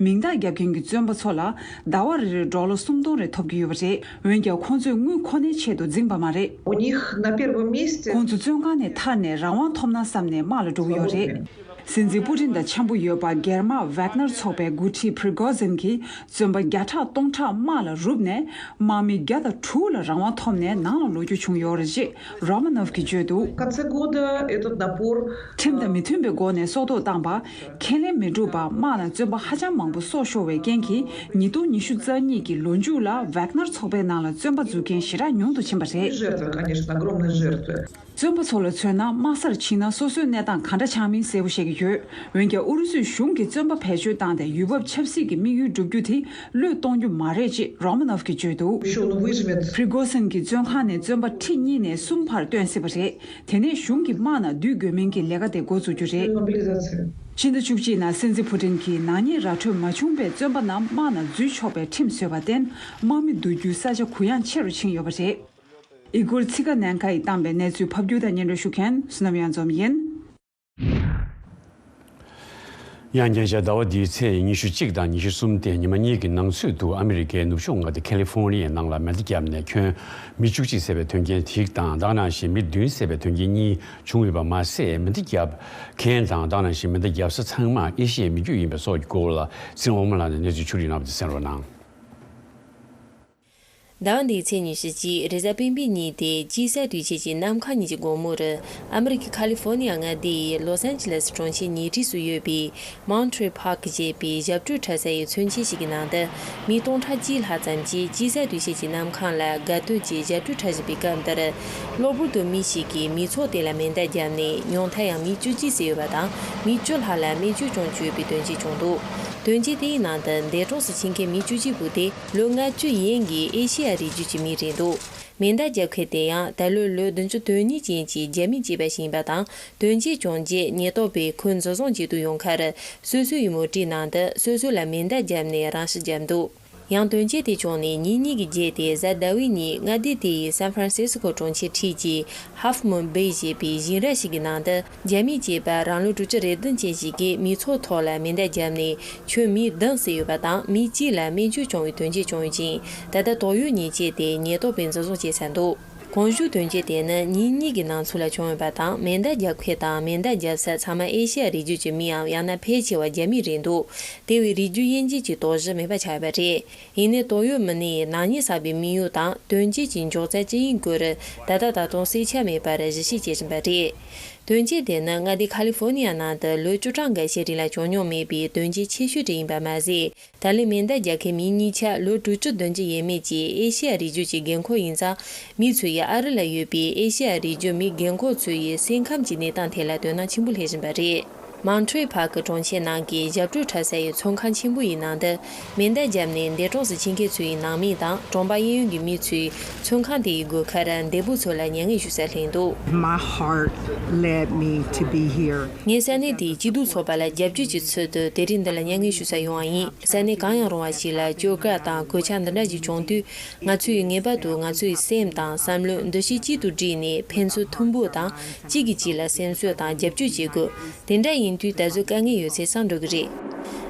མིང་རྟགས་རྒྱབ་མཁན་གྱི་བཙོན་པ་ཚོ་ལ་ཟླ་བ་རེ་རེར་ཌོ་ལར་སུམ་སྟོང་རེ་ཐོབ་ཀྱི་ཡོད་པ་རེད། འོན་ཀྱང་ཁོང་ཚོས་དངུལ་ཁོ་ནའི་ཆེད་དུ་འཛིངས་པ་མ་རེད། У них на первом месте ཁོང་ཚོ་བཙོན་ཁང་ནས་ཐར་ནས་རང་དབང་ཐོབ་ན་བསམ་ནས་དམག་ལ་འགྲོ་གི་ཡོད་རེད། སྲིད་འཛིན་པུ་ཏིན་དང་འཆམ་པོ་ཡོད་པ་སྒེར་དམག་ཝེག་ནར་ཚོགས་པའི་འགོ་ཁྲིད་པྲི་གོ་ཟིན་གྱིས་བཙོན་པ་བརྒྱ་ཕྲག་སྟོང་ཕྲག་དམག་ལ་རུབ་ནས་དམག་མི་བརྒྱ་དང་དྲུག་ལ་རང་དབང་ཐོབ་ནས་ནང་ལ་ལོག་རྒྱུ་བྱུང་ཡོད་རེད་ཅེས་རོ་མ་ནོབ་ཀྱིས་བརྗོད་འདུག В конце года этот напор ཁྲིམས་དང་མི་མཐུན་པའི་སྒོ་ནས་སྲོག་ཐོག་བཏང་པ། ཁས་ལེན་མི་འགྲུབ་པ། དམག་ནང་བཙོན་པ་ཧ་ཅང་མང་པོ་སྲོག་ཤོར་བའི་རྐྱེན་གྱིས་ཉིས་སྟོང་ཉི་ཤུ་རྩ་གཉིས་ཀྱི་ལོ་མཇུག་ལ་ཝེག་ནར་ཚོགས་པའི་ནང་ལ་བཙོན་པ་འཛུལ་མཁན་ཞེ་དྲག་ཉུང་དུ་ཕྱིན་པ་རེད། Жертвы, конечно, огромные жертвы. བཙོན་པ་ཚོ་ལ་མཚོན་ན་དམག་སར་ཕྱིན་ན་སོ་སོའི་གནས་སྟངས་ག་འདྲ་ཆགས་མིན་གསལ་པོ་ཤེས་ཀྱི་ཡོད། འོན་ཀྱང་ཨུ་རུ་སུའི་གཞུང་གིས་བཙོན་པ་བེད་སྤྱོད་བཏང་སྟེ་ཡུལ་བབ་ཆབ་སྲིད་ཀྱི་དམིགས་ཡུལ་བསྒྲུབ་རྒྱུ་དེ་བློས་གཏོང་རྒྱུ་མ་རེད་ཅེས་རོ་མ་ནོབ་ཀྱིས་བརྗོད་འདུག Еще он выжмет. པྲི་གོ་སིན་གྱིས་བཙོན་ཁང་ནས་བཙོན་པ་ཁྲི་གཉིས་ནས་གསུམ་བར་བཏོན་སྲིད་པ་རེད། དེ་ནས་གཞུང་གིས་དམག་ནང་བསྡུ་དགོས་མིན་གྱི་ལས་ཀ་དེ་འགོ་འཛུགས་རྒྱུ་རེད། Мобилизация. ཕྱི་ཟླ་བཅུ་གཅིག་ནང་སྲིད་འཛིན་ཕུ་ཏིན་གྱིས་ནག་ཉེས་ར་འཕྲོད་མ་བྱུང་བའི་བཙོན་པ་རྣམས་དམག་ནང་འཛུལ་ཆོག་པའི་ཁྲིམས་བཟོས་པར་བརྟེན་དམག་མི་བསྡུ་རྒྱུའི་ས་ཆ་གུ་ཡངས་ཆེ་རུ་ཕྱིན་ཡོད་པ་རེད། ཨི་གོར་ཚི་ཀ་ནན་ཁ་ཡིས་བཏང་པའི་གནས་ཚུལ་ཕབ་སྒྱུར་དང་སྙན་སྒྲོན་ཞུ་མཁན་བསོད་ནམས་གཡང་འཛོམས་ཡིན། ཡང་རྒྱལ་ཤ་ཟླ་བ་འདིའི་ཚེས་ཉི་ཤུ་གཅིག་དང་ཉི་ཤུ་གསུམ་སྟེ་ཉི་མ་གཉིས་ཀྱི་ནང་ཚུད་དུ་ཨ་མི་རི་ཀའི་ནུབ་ཕྱོགས་མངའ་སྡེ་ཁ་ལི་ཧྥོ་ནི་ཡའི་ནང་ལ་མེ་མདའ་བརྒྱབ་ནས་ཁྱོན་མི་བཅུ་གཅིག་བསད་པའི་དོན་རྐྱེན་དེ་དང་དེ་ནང་བཞིན་མི་བདུན་བསད་པའི་དོན་རྐྱེན་གཉིས་བྱུང་ཡོད་པ་མ་ཟད་མེ་མདའ་བརྒྱབ་མཁན་དང་དེ་ནང་བཞིན་མེ་མདའ་བརྒྱབ་ས་ཚང་མ་ཨེ་ཤི་ཡའི་མི་རྒྱུད་ཡིན་པའི་སོགས་ཀྱི་སྐོར་ལ་ཚེ་རིང་དབང་མོ་ལགས་ནས་གནས་ཚུལ་ཕྱོགས་སྒྲིག་གནང་བ་དེ་གསན་རོགས་གནང་། ཟླ་བ་འདིའི་ཚེས་ཉི་ཤུ་གཅིག་རེས་གཟའ་སྤེན་པའི་ཉིན་ཏེ་དཔྱིད་གསར་དུས་ཆེན་གྱི་གནམ་གང་ཉིན་གྱི་དགོང་མོར་ཨ་མི་རི་ཀའི་ཁ་ལི་ཧྥོ་ནི་ཡ་མངའ་སྡེའི་ལོ་སན་ཇི་ལེ་སི་གྲོང་ཁྱེར་ཉེ་འཁྲིས་སུ་ཡོད་པའི་མའུན་ཁྲི་ཕཱར་ཁི་ཅེས་པའི་ཞབས་བྲོ་འཁྲབ་སའི་མཚོན་ཆ་ཞིག་གི་ནང་དུ་མི་སྟོང་ཕྲག་གཅིག་ལྷག་ཙམ་གྱིས་དཔྱིད་གསར་དུས་ཆེན་གྱི་གནམ་གང་ལ་དགའ་སྟོན་གྱི་ཞབས་བྲོ་འཁྲབ་བཞིན་པའི་སྐབས་འདིར། གློ་བུར་དུ་མི་ཞིག་གིས་མི་ཚོགས་དེ་ལ་མེ་མདའ་བརྒྱབ་ནས་ཉུང་མཐར་ཡང་མི་བཅུ་གཅིག་བསད་ཡོད་པ་དང་མི་བཅུ་ལྷག་ལ་རྨས་སྐྱོན་བྱུང་ཡོད་པའི་དོན་རྐྱེན་བྱུང་འདུག་དོན་རྐྱེན་དེའི་ནང་དུ་འདས་གྲོངས་སུ་ཕྱིན་མཁན་མི་བཅུ་གཅིག་པོ་དེ། ལོ་ལྔ་བཅུ་ཡན་གྱི་ཨེ་ཤེ་ཡ་རིགས་རྒྱུད་ཀྱི་མི་རེད་འདུག་མེ་མདའ་རྒྱབ་མཁན་དེ་ཡང་ད་ལོའི་ལོ་བདུན་ཅུ་དོན་གཉིས་ཅན་གྱི་རྒྱ་མི་སྐྱེས་པ་ཞིག་ཡིན་པ་དང་དོན་རྐྱེན་བྱུང་རྗེས་ཉེན་རྟོག་པས་ཁོའི་འཛིན་བཟུང་བྱེད་དུ་ཡོང་ཁར་སོ་སོའི་མོ་ཊའི་ནང་དུ་སོ་སོ་ལ་མེ་མདའ་བརྒྱབ་ནས་རང་ཤི་བརྒྱབ་འདུག་ཡང་དོན་རྐྱེན་དེ་བྱུང་ནས་ཉིན་གཉིས་ཀྱི་རྗེས་ཏེ་གཟའ་ཟླ་བའི་ཉིན་མངའ་སྡེ་དེ་ཡི་སན་ཧྥ་རན་སི་སི་ཁོ་གྲོང་ཁྱེར་འཁྲིས་ཀྱི་ཧབ་མུན་བེ་ཞེས་པའི་ཞིང་ར་ཞིག་གི་ནང་དུ་རྒྱ་མིའི་སྐྱེས་པ་རང་ལོ་དྲུག་ཅུ་རེ་བདུན་ཅན་ཞིག་གིས་མི་ཚོགས་ཐོག་ལ་མེ་མདའ་བརྒྱབ་ནས་ཁྱོན་མི་བདུན་བསད་ཡོད་པ་དང་མི་གཅིག་ལ་རྨས་སྐྱོན་བྱུང་བའི་དོན་རྐྱེན་བྱུང་ཡོད་ཅིང་ད་ལྟ་དོགས་ཡོད་ཉེན་ཆེ་སྟེ་ཉེན་རྟོག་པས་འཛིན་བཟུང་བྱས་ཚར་འདུག་གོང་ཞུས་དོན་རྐྱེན་དེ་ནི་ཉིན་གཉིས་ཀྱི་ནང་ཚུད་ལ་བྱུང་ཡོད་པ་དང་མེ་མདའ་རྒྱབ་མཁན་དང་མེ་མདའ་རྒྱབ་ས་ཚང་མ་ཨེ་ཤེ་ཡ་རིགས་རྒྱུད་ཀྱི་མིའམ་ཡང་ན་ཕལ་ཆེ་བ་རྒྱ་མི་རེད་འདུག་དེ་བས་རིགས་རྒྱུད་དབྱེ་འབྱེད་ཀྱི་དོགས་གཞི་མེད་པ་ཆགས་ཡོད་པ་རེད། ཡིན་ནའི་དོགས་ཡོད་མི་སྣས་ནག་ཉེས་བསགས་པའི་དམིགས་ཡུལ་དང་དོན་རྐྱེན་གྱི་མགྱོགས་ཚད་ཅི་ཡིན་སྐོར་ད་ལྟ་ད་དུང་གསལ་ཆ་མེད་པར་གཞི་བྱས་བྱེད་བཞིན་པ་རེད། དོན་རྐྱེན་དེ་ནི་མངའ་སྡེ་ཁ་ལི་ཧྥོ་ནི་ཡ་ནང་དུ་ལོ་བཅུ་གྲངས་འགའ་ཤས་རིང་ལ་བྱུང་མྱོང་མེད་པའི་དོན་རྐྱེན་ཆེ་ཤོས་དེ་ཡིན་པ་མ་ཟད། ད་ལན་མེ་མདའ་རྒྱག་མཁན་མི་གཉིས་ཆ་ལོ་དྲུག་ཅུ་བདུན་ཅུ་ཡས་མས་ཀྱི་ཨེ་ཤེ་ཡ་རིགས་རྒྱུད་ཀྱི་རྒན་འཁོགས་ཡིན་ཙང་། མི་ཚོས་ཨ་རི་ལ་ཡོད་པའི་ཨེ་ཤེ་ཡ་རིགས་རྒྱུད་མི་རྒན་འཁོགས་ཚོའི་སེམས་ཁམས་ཀྱི་གནས་སྟངས་ཐད་ལ་དོ་སྣང་ཆེན་པོ་སླེབས་བཞིན་པ་རེད། མོན་ཁྲི་ཕཱར་ཁི་གྲོང་ཁྱེར་ནང་གི་ཞབས་བྲོ་འཁྲབ་ས་ཡི་ཚོང་ཁང་ཆེན་པོ་ཡི་ནང་དུ་མེ་མདའ་བརྒྱབ་ནས་འདས་གྲོངས་སུ་ཕྱིན་མཁན་ཚོའི་ནང་མི་དང་གྲོང་པ་གཡས་གཡོན་གྱི་མི་ཚོས་ཚོང་ཁང་དེ་ཡི་སྒོ་ཁར་འདས་པོ་ཚོ་ལ་མྱ་ངན་ཞུ་སར་ལྷན་འདུག My heart led me to be here. ངས་ས་གནས་དེའི་སྐྱིད་སྡུག་ཚོགས་པ་ལ་རྒྱབ་སྐྱོར་གྱི་ཚུལ་དུ་དེ་རིང་འདི་ལ་མྱ་ངན་ཞུ་སར་ཡོང་བ་ཡིན། ས་གནས་གང་ཡང་རུང་བ་ཞིག་ལ་བཅོས་དཀའ་དང་གོད་ཆག་འདི་འདྲ་ཞིག་བྱུང་དུས། ང་ཚོས་ངེས་པར་དུ་ང་ཚོའི་སེམས་དང་བསམ་བློའི་འདུ་ཤེས་གཅིག་ཏུ་བསྒྲིལ་ནས་ཕན་ཚུན་མཐུན་པོ་དང་གཅིག་གིས་གཅིག་ལ་སེམས་གསོ་དང་རྒྱབ་སྐྱོར་བྱེད་དགོས། དེ་འདྲ་ཡིན་དུས་ད་གཟོད་དཀའ་ངལ་ཡོད་ཚད་སངས་འགྲོ་གི་རེད།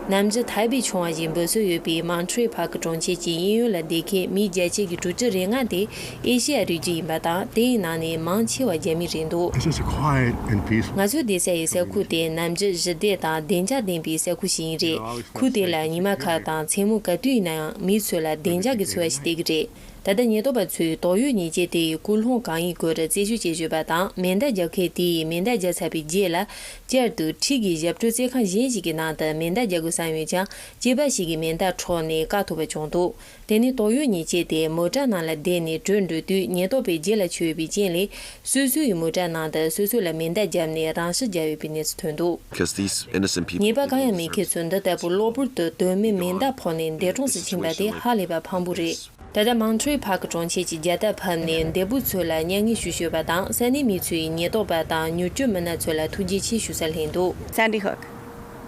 ནམ་རྒྱུན་ཐའེ་པེ་ཆུང་བ་ཞེས་འབོད་སྲོལ་ཡོད་པའི་མོན་ཁྲི་ཕཱར་ཁི་གྲོང་ཁྱེར་གྱི་གཡས་གཡོན་ལ་བསྡད་མཁན་མི་བརྒྱ་ཆ་གི་དྲུག་ཅུ་རེ་ལྔ་དེ་ཨེ་ཤེ་ཡ་རིགས་རྒྱུད་ཡིན་པ་དང་དེའི་ནང་ནས་མང་ཆེ་བ་རྒྱ་མི་རེད་འདུག This is a quiet and peaceful. ང་ཚོའི་བསྡད་ས་ཡི་ས་ཁུལ་དེ་ནམ་རྒྱུན་ཞི་བདེ་དང་བདེ་འཇགས་ལྡན་པའི་ས་ཁུལ་ཞིག་ཡིན་རེད། ཁུལ་དེ་ལ་ཉི་མ་ཁ་དང་མཚན་མོ་ག་དུས་ཡིན་ན་ཡང་མི་ཚོ་ལ་བདེ་འཇགས་ཀྱི་ཚོར་བ་ཞིག་སྟེར་གི་རེད། ད་ལྟ་ཉེན་རྟོག་པ་ཚོས་དོགས་ཡོད་ཉེས་ཅན་དེ་ཡི་ཀུན་སློང་གང་ཡིན་སྐོར་རྩད་ཞིབ་བྱེད་བཞིན་པ་དང་། མེ་མདའ་རྒྱག་མཁན་དེ་ཡིས་མེ་མདའ་བརྒྱབ་ཚར་བའི་རྗེས་ལ། བསྐྱར་དུ་འཁྲིས་ཀྱི་ཞབས་བྲོ་རྩེད་ཁང་གཞན་ཞིག་གི་ནང་དུ་མེ་མདའ་རྒྱག་དགོས་བསམ་ཡོད་ཀྱང་། སྐྱེས་པ་ཞིག་གིས་མེ་མདའ་འཕྲོག་ནས་བཀག་ཐུབ་པ་བྱུང་འདུག་དེ་ནི་དོགས་ཡོད་ཉེས་ཅན་དེ་མོ་ཊ་ནང་ལ་བསྡད་ནས་བྲོས་འགྲོ་དུས། ཉེན་རྟོག་པས་རྗེས་ལ་ཆོད་ཡོད་པའི་རྐྱེན་ལས། སོ་སོ་ཡི་མོ་ཊ་ནང་དུ་སོ་སོ་ལ་མེ་མདའ་བརྒྱབ་ནས་རང་ཤི་བརྒྱབ་ཡོད་པའི་གནས་ཚུལ་ཐོན་འདུག Because these innocent people ཉེས་པ་གང་ཡང་མེད་མཁན་ཚོས་འདི་ལྟ་བུ་གློ་བུར་དུ་དོན་མེད་མེ་མདའ་ཕོག་ནས་འདས་གྲོངས་སུ་ཕྱིན་པ་དེ་ཧ་ལས་པ་ཕངས་པོ་རེད། ད་ལྟ་མོན་ཊི་རི་ཕཱར་ཀི་གྲོང་ཁྱེར་གྱི་རྒྱལ་དར་ཕབ་ནས་འདས་པོ་ཚོ་ལ་མྱ་ངན་ཞུ་ཞུས་པ་དང་། ས་གནས་མི་ཚོས་ཉེན་རྟོག་པ་དང་མྱུར་སྐྱོབ་མི་སྣ་ཚོ་ལ་ཐུགས་རྗེ་ཆེ་ཞུ་སར་ལྷན་འདུག Sandy Hook,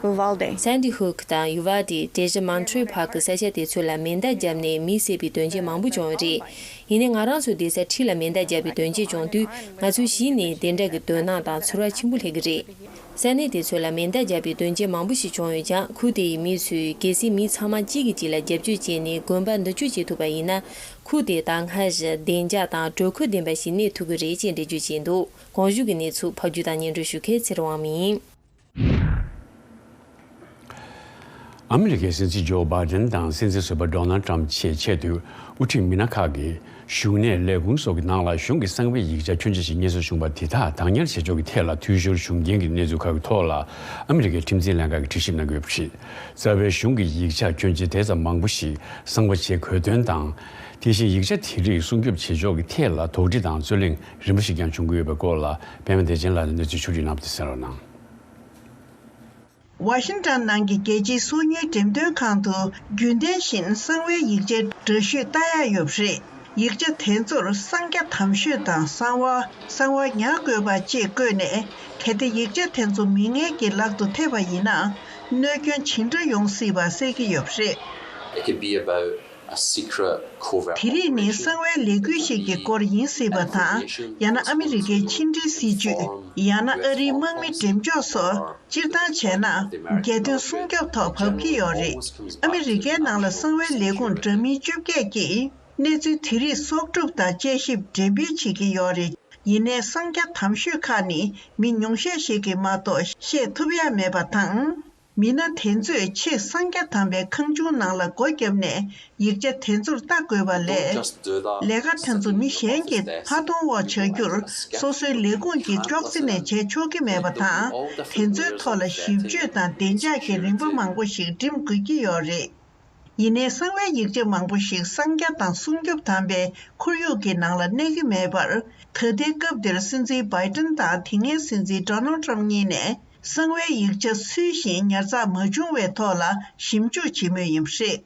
Uvalde. Sandy Hook དང་ཡུ་ཝ་ཏེ། དེ་བཞིན་མོན་ཊི་རི་ཕཱར་ཀི་ས་ཆ་དེ་ཚོ་ལ་མེ་མདའ་བརྒྱབ་ནས་མི་བསད་པའི་དོན་རྐྱེན་མང་པོ་བྱུང་ཡོད་རེད། ཡིན་ནའི་ང་རང་ཚོ་བསྡད་ས་འཁྲིས་ལ་མེ་མདའ་བརྒྱབ་པའི་དོན་རྐྱེན་བྱུང་དུས། ང་ཚོས་གཞི་ནས་དེ་འདྲ་གི་དོ་སྣང་དང་ཚོར་བ་ཆེན་པོ་སླེབས་ཀྱི་རེད། ས་གནས་དེ་ཚོ་ལ་མེ་མདའ་བརྒྱབ་པའི་དོན་རྐྱེན་མང་པོ་ཞིག་བྱུང་ཡོད་ཀྱང་། ཁུལ་དེ་ཡི་མི་ཚོས་གལ་སྲིད་མི་ཚང་མ་གཅིག་གིས་གཅིག་ལ་རྒྱབ་སྐྱོར་བྱས་ནས་དགོན་པར་མདུན་སྐྱོད་བྱེད་ཐུབ་པ་ཡིན་ན། ཁུལ་དེ་ད་སྔར་བཞིན་བདེ་འཇགས་དང་དྲོད་ཁོལ་ལྡན་པ་ཞིག་གནས་ཐུབ་ཀྱི་རེད་ཅེས་འགྲེལ་བརྗོད་བྱས་འདུག་གོང་ཞུས་ཀྱི་གནས་ཚུལ་ཕབ་སྒྱུར་དང་སྙན་སྒྲོན་ཞུ་མཁན་ཚེ་རིང་དབང་མོ་ཡིན། ཨ་མི་རི་ཀའི་སྲིད་འཛིན་ཇོ་བྷའི་ཌེན་དང་སྲིད་འཛིན་ཟུར་པ་ཌོ་ནལ་ཊམ་ཕྱིན་ཆད་དུ་དབུ་ཁྲིད་མི་སྣ་ཁག་གིས་བཞུགས་གནས་ལས་ཁུངས་སོགས་ཀྱི་ནང་ལ་གཞུང་གི་གསང་བའི་ཡིག་ཆ་ཁྱོན་ཆེ་ཞིག་རྙེད་སོན་བྱུང་བ་དེ་དག་བདག་ཉར་བྱེད་ཕྱོགས་ཀྱི་ཐད་ལ་འཐུས་ཤོར་བྱུང་རྐྱེན་གྱི་གནས་ཚུལ་ཁག་གི་ཐོག་ལ། ཨ་མི་རི་ཀའི་ཁྲིམས་འཛིན་ལྷན་ཁང་གིས་དྲི་ཞིབ་གནང་གི་ཡོད་པ་རེད། རྩ་བའི་གཞུང་གི་ཡིག་ཆ་ཁྱོན་ཆེ་དེ་ཙམ་མང་པོ་ཞིག་གསང་བ་བྱེད་དགོས་དོན་དང་། དེ་བཞིན་ཡིག་ཆ་དེ་རིགས་སྲུང་སྐྱོབ་བྱེད་ཕྱོགས་ཀྱི་ཐད་ལ་དོགས་འདྲི་དང་རྩོད་གླེང་རིམ་པ་ཞིག་ཀྱང་བྱུང་གི་ཡོད་པའི་སྐོར་ལ། པད་མ་བདེ་ཆེན་ལགས་ནས་གནས་ཚུལ་ཕྱོགས་སྒྲིག་གནང་བ་དེ་གསན་རོགས་གནང་། ཝ་ཤིང་ཊོན་ནང་གི་རྒྱལ་སྤྱིའི་སོ་ཉུལ་འགྲེམས་སྟོན་ཁང་དུ་རྒྱུན་ལྡན་བཞིན་གསང་བའི་ཡིག་ཆའི་འདྲ་བཤུས་ལྟ་ཡག་ཡོད་པ་རེད། ཡིག་ཆ་དེ་ཚོར་གསང་རྒྱ་དམ་ཤོས་དང་གསང་བ། གསང་བ་ཉར་དགོས་པ་ཅེས་བཀོད་ནས། གལ་ཏེ་ཡིག་ཆ་དེ་ཚོ་མི་ངན་གྱི་ལག་ཏུ་ཐེབས་པ་ཡིན་ན། གནོད་སྐྱོན་ཇི་འདྲ་ཡོང་སྲིད་པ་གསལ་གྱི་ཡོད་པ་རེད། It could be about a secret covert operation. དེ་རིགས་ནི་གསང་བའི་ལས་འགུལ་ཞིག་གི་སྐོར་ཡིན་སྲིད་པ་དང་། ཡང་ན་ཨ་མི་རི་ཀའི་ཕྱི་འབྲེལ་སྲིད་ཇུས། ཡང་ན་ཨ་རིའི་དམག་མི་འགྲེམས་འཇོག་སོགས། སྤྱིར་བཏང་བྱས་ན། རྒྱལ་དོན་སྲུང་སྐྱོབ་ཐོག་བབས་ཀྱི་ཡོད་རེད། ཨ་མི་རི་ཀའི་ནང་ལ་གསང་བའི་ལས་ཁུངས་འདྲ་མིན་བཅོ་བརྒྱད་ཀྱིས་གནས་ཚུལ་དེ་རིགས་གསོག་སྒྲུབ་དང་དཔྱད་ཞིབ་འགྲེམས་སྤེལ་བྱེད་ཀྱི་ཡོད་རེད། ཡིན་ནའི་གསང་རྒྱ་དམ་ཤོས་ཁག་ནི་མི་ཉུང་ཤས་ཤིག་གིས་མ་གཏོགས་ཤེས་ཐུབ་ཡ་མེད་པ་དང་། མི་སྣ་དེ་ཚོས་ཆེས་གསང་རྒྱ་དམ་པའི་ཁང་ཆུང་ནང་ལ་སྒོ་བརྒྱབ་ནས་ཡིག་ཆ་དེ་ཚོར་ལྟ་དགོས་པ་ལས། ལས་ཀ་དེ་ཚོ་མི་གཞན་གྱིས་ཕ་མཐོང་འོག་བྱ་རྒྱུར་སོ་སོའི་ལས་ཁུངས་ཀྱིས་ཅོག་ཙེ་ནས་བྱས་ཆོག་གི་མེད་པ་དང་། དེ་ཚོའི་ཐོག་ལ་ཞིབ་དཔྱོད་དང་བདེ་འཇགས་ཀྱི་རིམ་པ་མང་པོ་ཞིག་འགྲིམ་དགོས་ཀྱི་ཡོད་རེད། ཡིན་ནའི་གསང་བའི་ཡིག་ཆ་མང་པོ་ཞིག་གསང་རྒྱ་དང་སྲུང་སྐྱོབ་དམ་པའི་ཁོར་ཡུག་གི་ནང་ལ་གནས་ཀྱི་མེད་པར། ད་ལྟའི་སྐབས་འདིར་སྲིད་འཛིན་བྷའི་ཏིན་དང་དེ་སྔའི་སྲིད་འཛིན་ཌོ་ནལ་ཊམ་གཉིས་ནས་གསང་བའི་ཡིག་ཆ་ཚུལ་བཞིན་ཉར་ཚགས་མ་བྱུང་བའི་ཐོག་ལ་ཞིབ་འཇུག་བྱེད་མུས་ཡིན་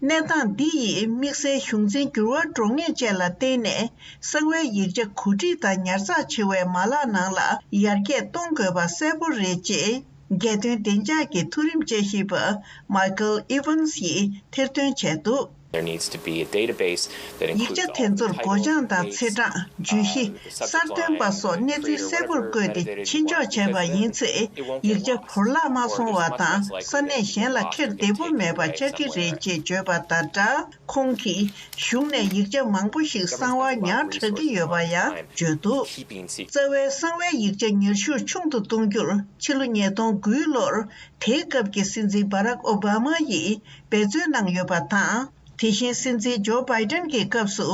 པ་རེད། གནས་སྟངས་འདི་ཡིས་དམིགས་བསལ་གཞུང་འཛིན་འགྱུར་བ་འགྲོ་ངེས་བཅས་ལ་བརྟེན་ནས། གསང་བའི་ཡིག་ཆ་གོ་སྒྲིག་དང་ཉར་ཚགས་བྱེད་པའི་མ་ལག་ནང་ལ་ཡར་རྒྱས་གཏོང་དགོས་པ་གསལ་པོ་རེད་ཅེས། རྒྱལ་དོན་བདེ་འཇགས་ཀྱི་མཐོ་རིམ་དཔྱད་ཞིབ་པ་Michael Evans ཡིས་ཐེར་འདོན་བྱས་འདུག There needs to be a database that ཡིག་ཆ་དེ་ཚོར་སྒོ་བྱང་དང་ཚེས་གྲངས། བརྗོད་གཞི། གསར་ཐོན་པ་སོགས་གནས་ཚུལ་གསལ་པོར་བཀོད་དེ་ཕྱིན་འཇོག་བྱས་པ་ཡིན་ཚེ། ཡིག་ཆ་བོར་བརླག་མ་སོང་བ་དང་། ས་གནས་གཞན་ལ་འཁྱེར་བདེ་པོ་མེད་པ་ཆགས་ཀྱི་རེད་ཅེས་བརྗོད་པ་དང་སྦྲགས། ཁོང་གིས་གཞུང་ནས་ཡིག་ཆ་མང་པོ་ཞིག་གསང་བ་ཉར་དྲག་གི་ཡོད་པ་ཡང་བརྗོད་འདུག་རྩ་བའི་གསང་བའི་ཡིག་ཆ་ཉར་ཤུགས་ཆུང་དུ་གཏོང་རྒྱུར་ཕྱི་ལོ་ཉིས་སྟོང་དགུའི་ལོར་དེའི་སྐབས་ཀྱི་སྲིད་འཛིན་བྷ་རག་ཨོ་བྷ་མ་ཡིས་འབད་བརྩོན་གནང་ཡོད་པ་དང་། དེ་བཞིན་སྲིད་འཛིན་ཇོ་བྷའི་ཏན་གྱི་སྐབས་སུ་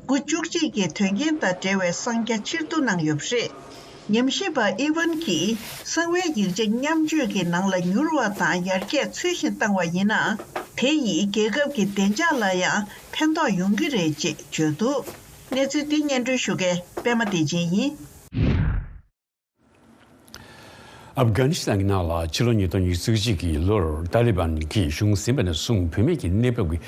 དགུ་བཅུ་གཅིག་གི་དོན་རྐྱེན་དང་འབྲེལ་བའི་གསང་རྒྱ་ཕྱིར་བསྡུ་གནང་ཡོད་པ་རེད། ཉམས་ཞིབ་པ་ཨི་ཝན་གྱིས་གསང་བའི་ཡིག་ཆ་མཉམ་སྤྱོད་ཀྱི་ནང་ལ་མྱུར་བ་དང་ཡར་རྒྱས་ཚུལ་བཞིན་བཏང་བ་ཡིན་ན། དེ་ཡིས་རྒྱལ་ཁབ་ཀྱི་བདེ་འཇགས་ལ་ཡང་ཕན་ཐོགས་ཡོང་གི་རེད་ཅེས་བརྗོད་འདུག་གནས་ཚུལ་འདི་སྙན་སྒྲོན་ཞུ་མཁན་པད་མ་བདེ་ཆེན་ཡིན། ཨབ་གྷ་ནི་སི་ཐན་གྱི་ནང་ལ་ཕྱི་ལོ་ཉིས་སྟོང་ཉི་ཤུ་རྩ་གཅིག་གི་ལོར་ཏཱ་ལི་བན་གྱིས་གཞུང་ཟིན་པ་ནས་བཟུང་བུད་མེད་ཀྱི་གནས་བབ་ཀྱི་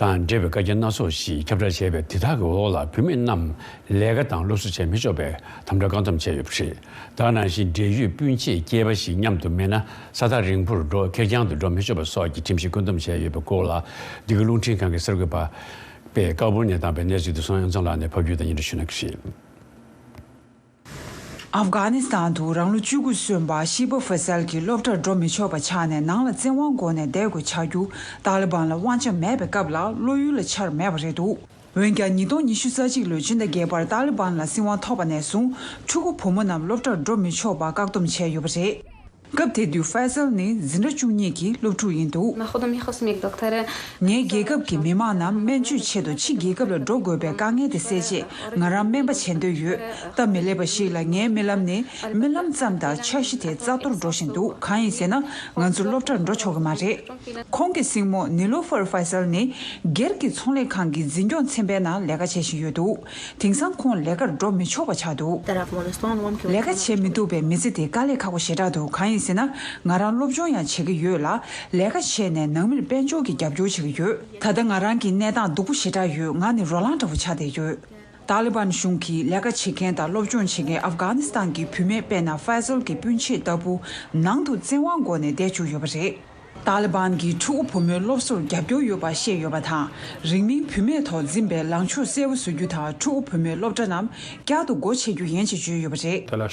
དང་འབྲེལ་བའི་བཀའ་རྒྱ་སྣ་ཚོགས་ཤིག་ཁྱབ་བསྒྲགས་བྱས་པའི་དེ་དག་གི་འོག་ལ་བུད་མེད་རྣམས་ལས་ཀ་དང་སློབ་གསོ་བྱས་མི་ཆོག་པའི་དམ་དྲག་བཀག་སྡོམ་བྱས་ཡོད་པ་རེད། ད་ག་ནང་བཞིན་འབྲེལ་ཡོད་སྤུན་མཆེད་སྐྱེས་པ་ཞིག་མཉམ་དུ་མེད་ན་ས་ཐག་རིང་པོར་འགྲོ་ཁེར་རྐྱང་དུ་འགྲོ་མི་ཆོག་པ་སོགས་ཀྱི་ཁྲིམས་གཞི་བཀོད་འདོམས་བྱས་ཡོད་པའི་སྐོར་ལ་འདི་ག་རླུང་འཕྲིན་ཁང་གི་གསར་འགོད་པ་པས་ཀ་བུལ་ནས་བཏང་བའི་གནས་ཚུལ་དེ་སོང་ཡང་ཚང་ལགས་ནས་ཕབ་སྒྱུར་དང་སྙན་སྒྲོན་ཞུ་གནང་གི་རེད། ཨབ་གྷ་ནི་སི་ཐན་དུ་རང་ལོ་བཅུ་དགུ་སོན་པ་ཤི་བ་ཧྥ་སལ་གྱིས་སློབ་གྲྭར་འགྲོ་མི་ཆོག་པ་ཆགས་ནས་ནང་ལ་བཙན་དབང་སྒོ་ནས་བསྡད་དགོས་ཆགས་རྒྱུ་ཏཱ་ལི་བན་ལ་དབང་ཆ་མེད་པའི་སྐབས་ལ་བློ་ཡུལ་ལ་འཆར་མེད་པ་རེད་འདུག་འོན་ཀྱང་ཉིས་སྟོང་ཉི་ཤུ་རྩ་གཅིག་ལོའི་སྤྱི་ཟླ་བརྒྱད་པར་ཏཱ་ལི་བན་ལ་སྲིད་དབང་ཐོབ་པ་ནས་བཟུང་ཕྲུ་གུ་བུ་མོ་རྣམས་སློབ་གྲྭར་འགྲོ་མི་ཆོག་པ་བཀག་སྡོམ་བྱས་ཡོད་པ་རེད། སྐབས་དེ་དུས་ཧྥ་ཟལ་ནི་འཛིན་གྲྭ་བཅུ་གཉིས་ཀྱི་སློབ་ཕྲུག་ཡིན་འདུག. ངའི་རྒྱལ་ཁབ་ཀྱི་མི་མང་རྣམས་སྨན་བཅོས་ཆེད་དུ་ཕྱི་རྒྱལ་ཁབ་ལ་འགྲོ་དགོས་པའི་དཀའ་ངལ་དེ་སེལ་ཆེད་ང་རང་སྨན་པ་བྱེད་འདོད་ཡོད། སྟབས་མི་ལེགས་པ་ཞིག་ལ་ངའི་རྨི་ལམ་ནི་རྨི་ལམ་ཙམ་དང་འཆར་གཞི་དེ་རྩ་གཏོར་འགྲོ་བཞིན་འདུག. གང་ཡིན་ཟེར་ན། ང་ཚོ་སློབ་གྲྭར་འགྲོ་ཆོག་གི་མ་རེད། ཁོང་གི་སྲིང་མོ་ནི་ལོ་ཧྥར་ཧྥ་ཟལ་ནི་སྒེར་གྱི་ཚོང་ལས་ཁང་གི་འཛིན་སྐྱོང་ཚན་པའི་ནང་ལས་ཀ་བྱེད་བཞིན་ཡོད་འདུག. དེང་སང་ཁོང་ལས་ཀར་འགྲོ་མི་ཆོག་པ་ཆགས་འདུག. ལས་ཀ་བྱེད་མི་ཐུབ་པའི་མི་ཚེ་དེ་དཀའ་ལས་ཁག་པོ་ཞེ་དྲག་འདུག. གང་ཡིན་ཟེར་ན། ང་རང་སློབ་སྦྱོང་ཡང་བྱེད་ཀྱི་ཡོད་ལ། ལས་ཀ་བྱས་ནས་ནང་མིར་དཔལ་འབྱོར་གྱི་རྒྱབ་སྐྱོར་བྱེད་ཀྱི་ཡོད། ད་ལྟ་ང་རང་གི་གནས་སྟངས་སྡུག་པོ་ཞེ་དྲག་ཡོད། ང་ནི་རོ་ལངས་འདྲ་བོ་ཆགས་བསྡད་ཡོད། ཏཱ་ལི་བན་གཞུང་གིས་ལས་ཀ་བྱེད་མཁན་དང་སློབ་སྦྱོང་བྱེད་མཁན་ཨབ་གྷ་ནི་སི་ཐན་གྱི་བུད་མེད་དཔེར་ན་ཧྥ་ཟལ་གྱི་སྤུན་མཆེད་ལྟ་བུ་ནང་དུ་བཙན་དབང་སྒོ་ནས་བསྡད་བཅུག་ཡོད་པ་རེད། ཏཱ་ལི་བན་གྱིས་ཕྲུ་གུ་བུ་མོའི་སློབ་གསོར་རྒྱབ་སྐྱོར་ཡོད་པ་བཤད་ཡོད་པ་དང་། རིང་མིན་བུད་མེད་ཐོག་འཛིན་པའི་ལངས་ཕྱོགས་གསལ་པོ་བཟོ་རྒྱུ་དང་། ཕྲུ་གུ་བུ་མོའི་སློབ་གྲྭ་རྣམས་བསྐྱར་དུ་སྒོ་ཕྱེ་རྒྱུ་ཡིན་ཞེས་བརྗོད་ཡོད་པ་རེད།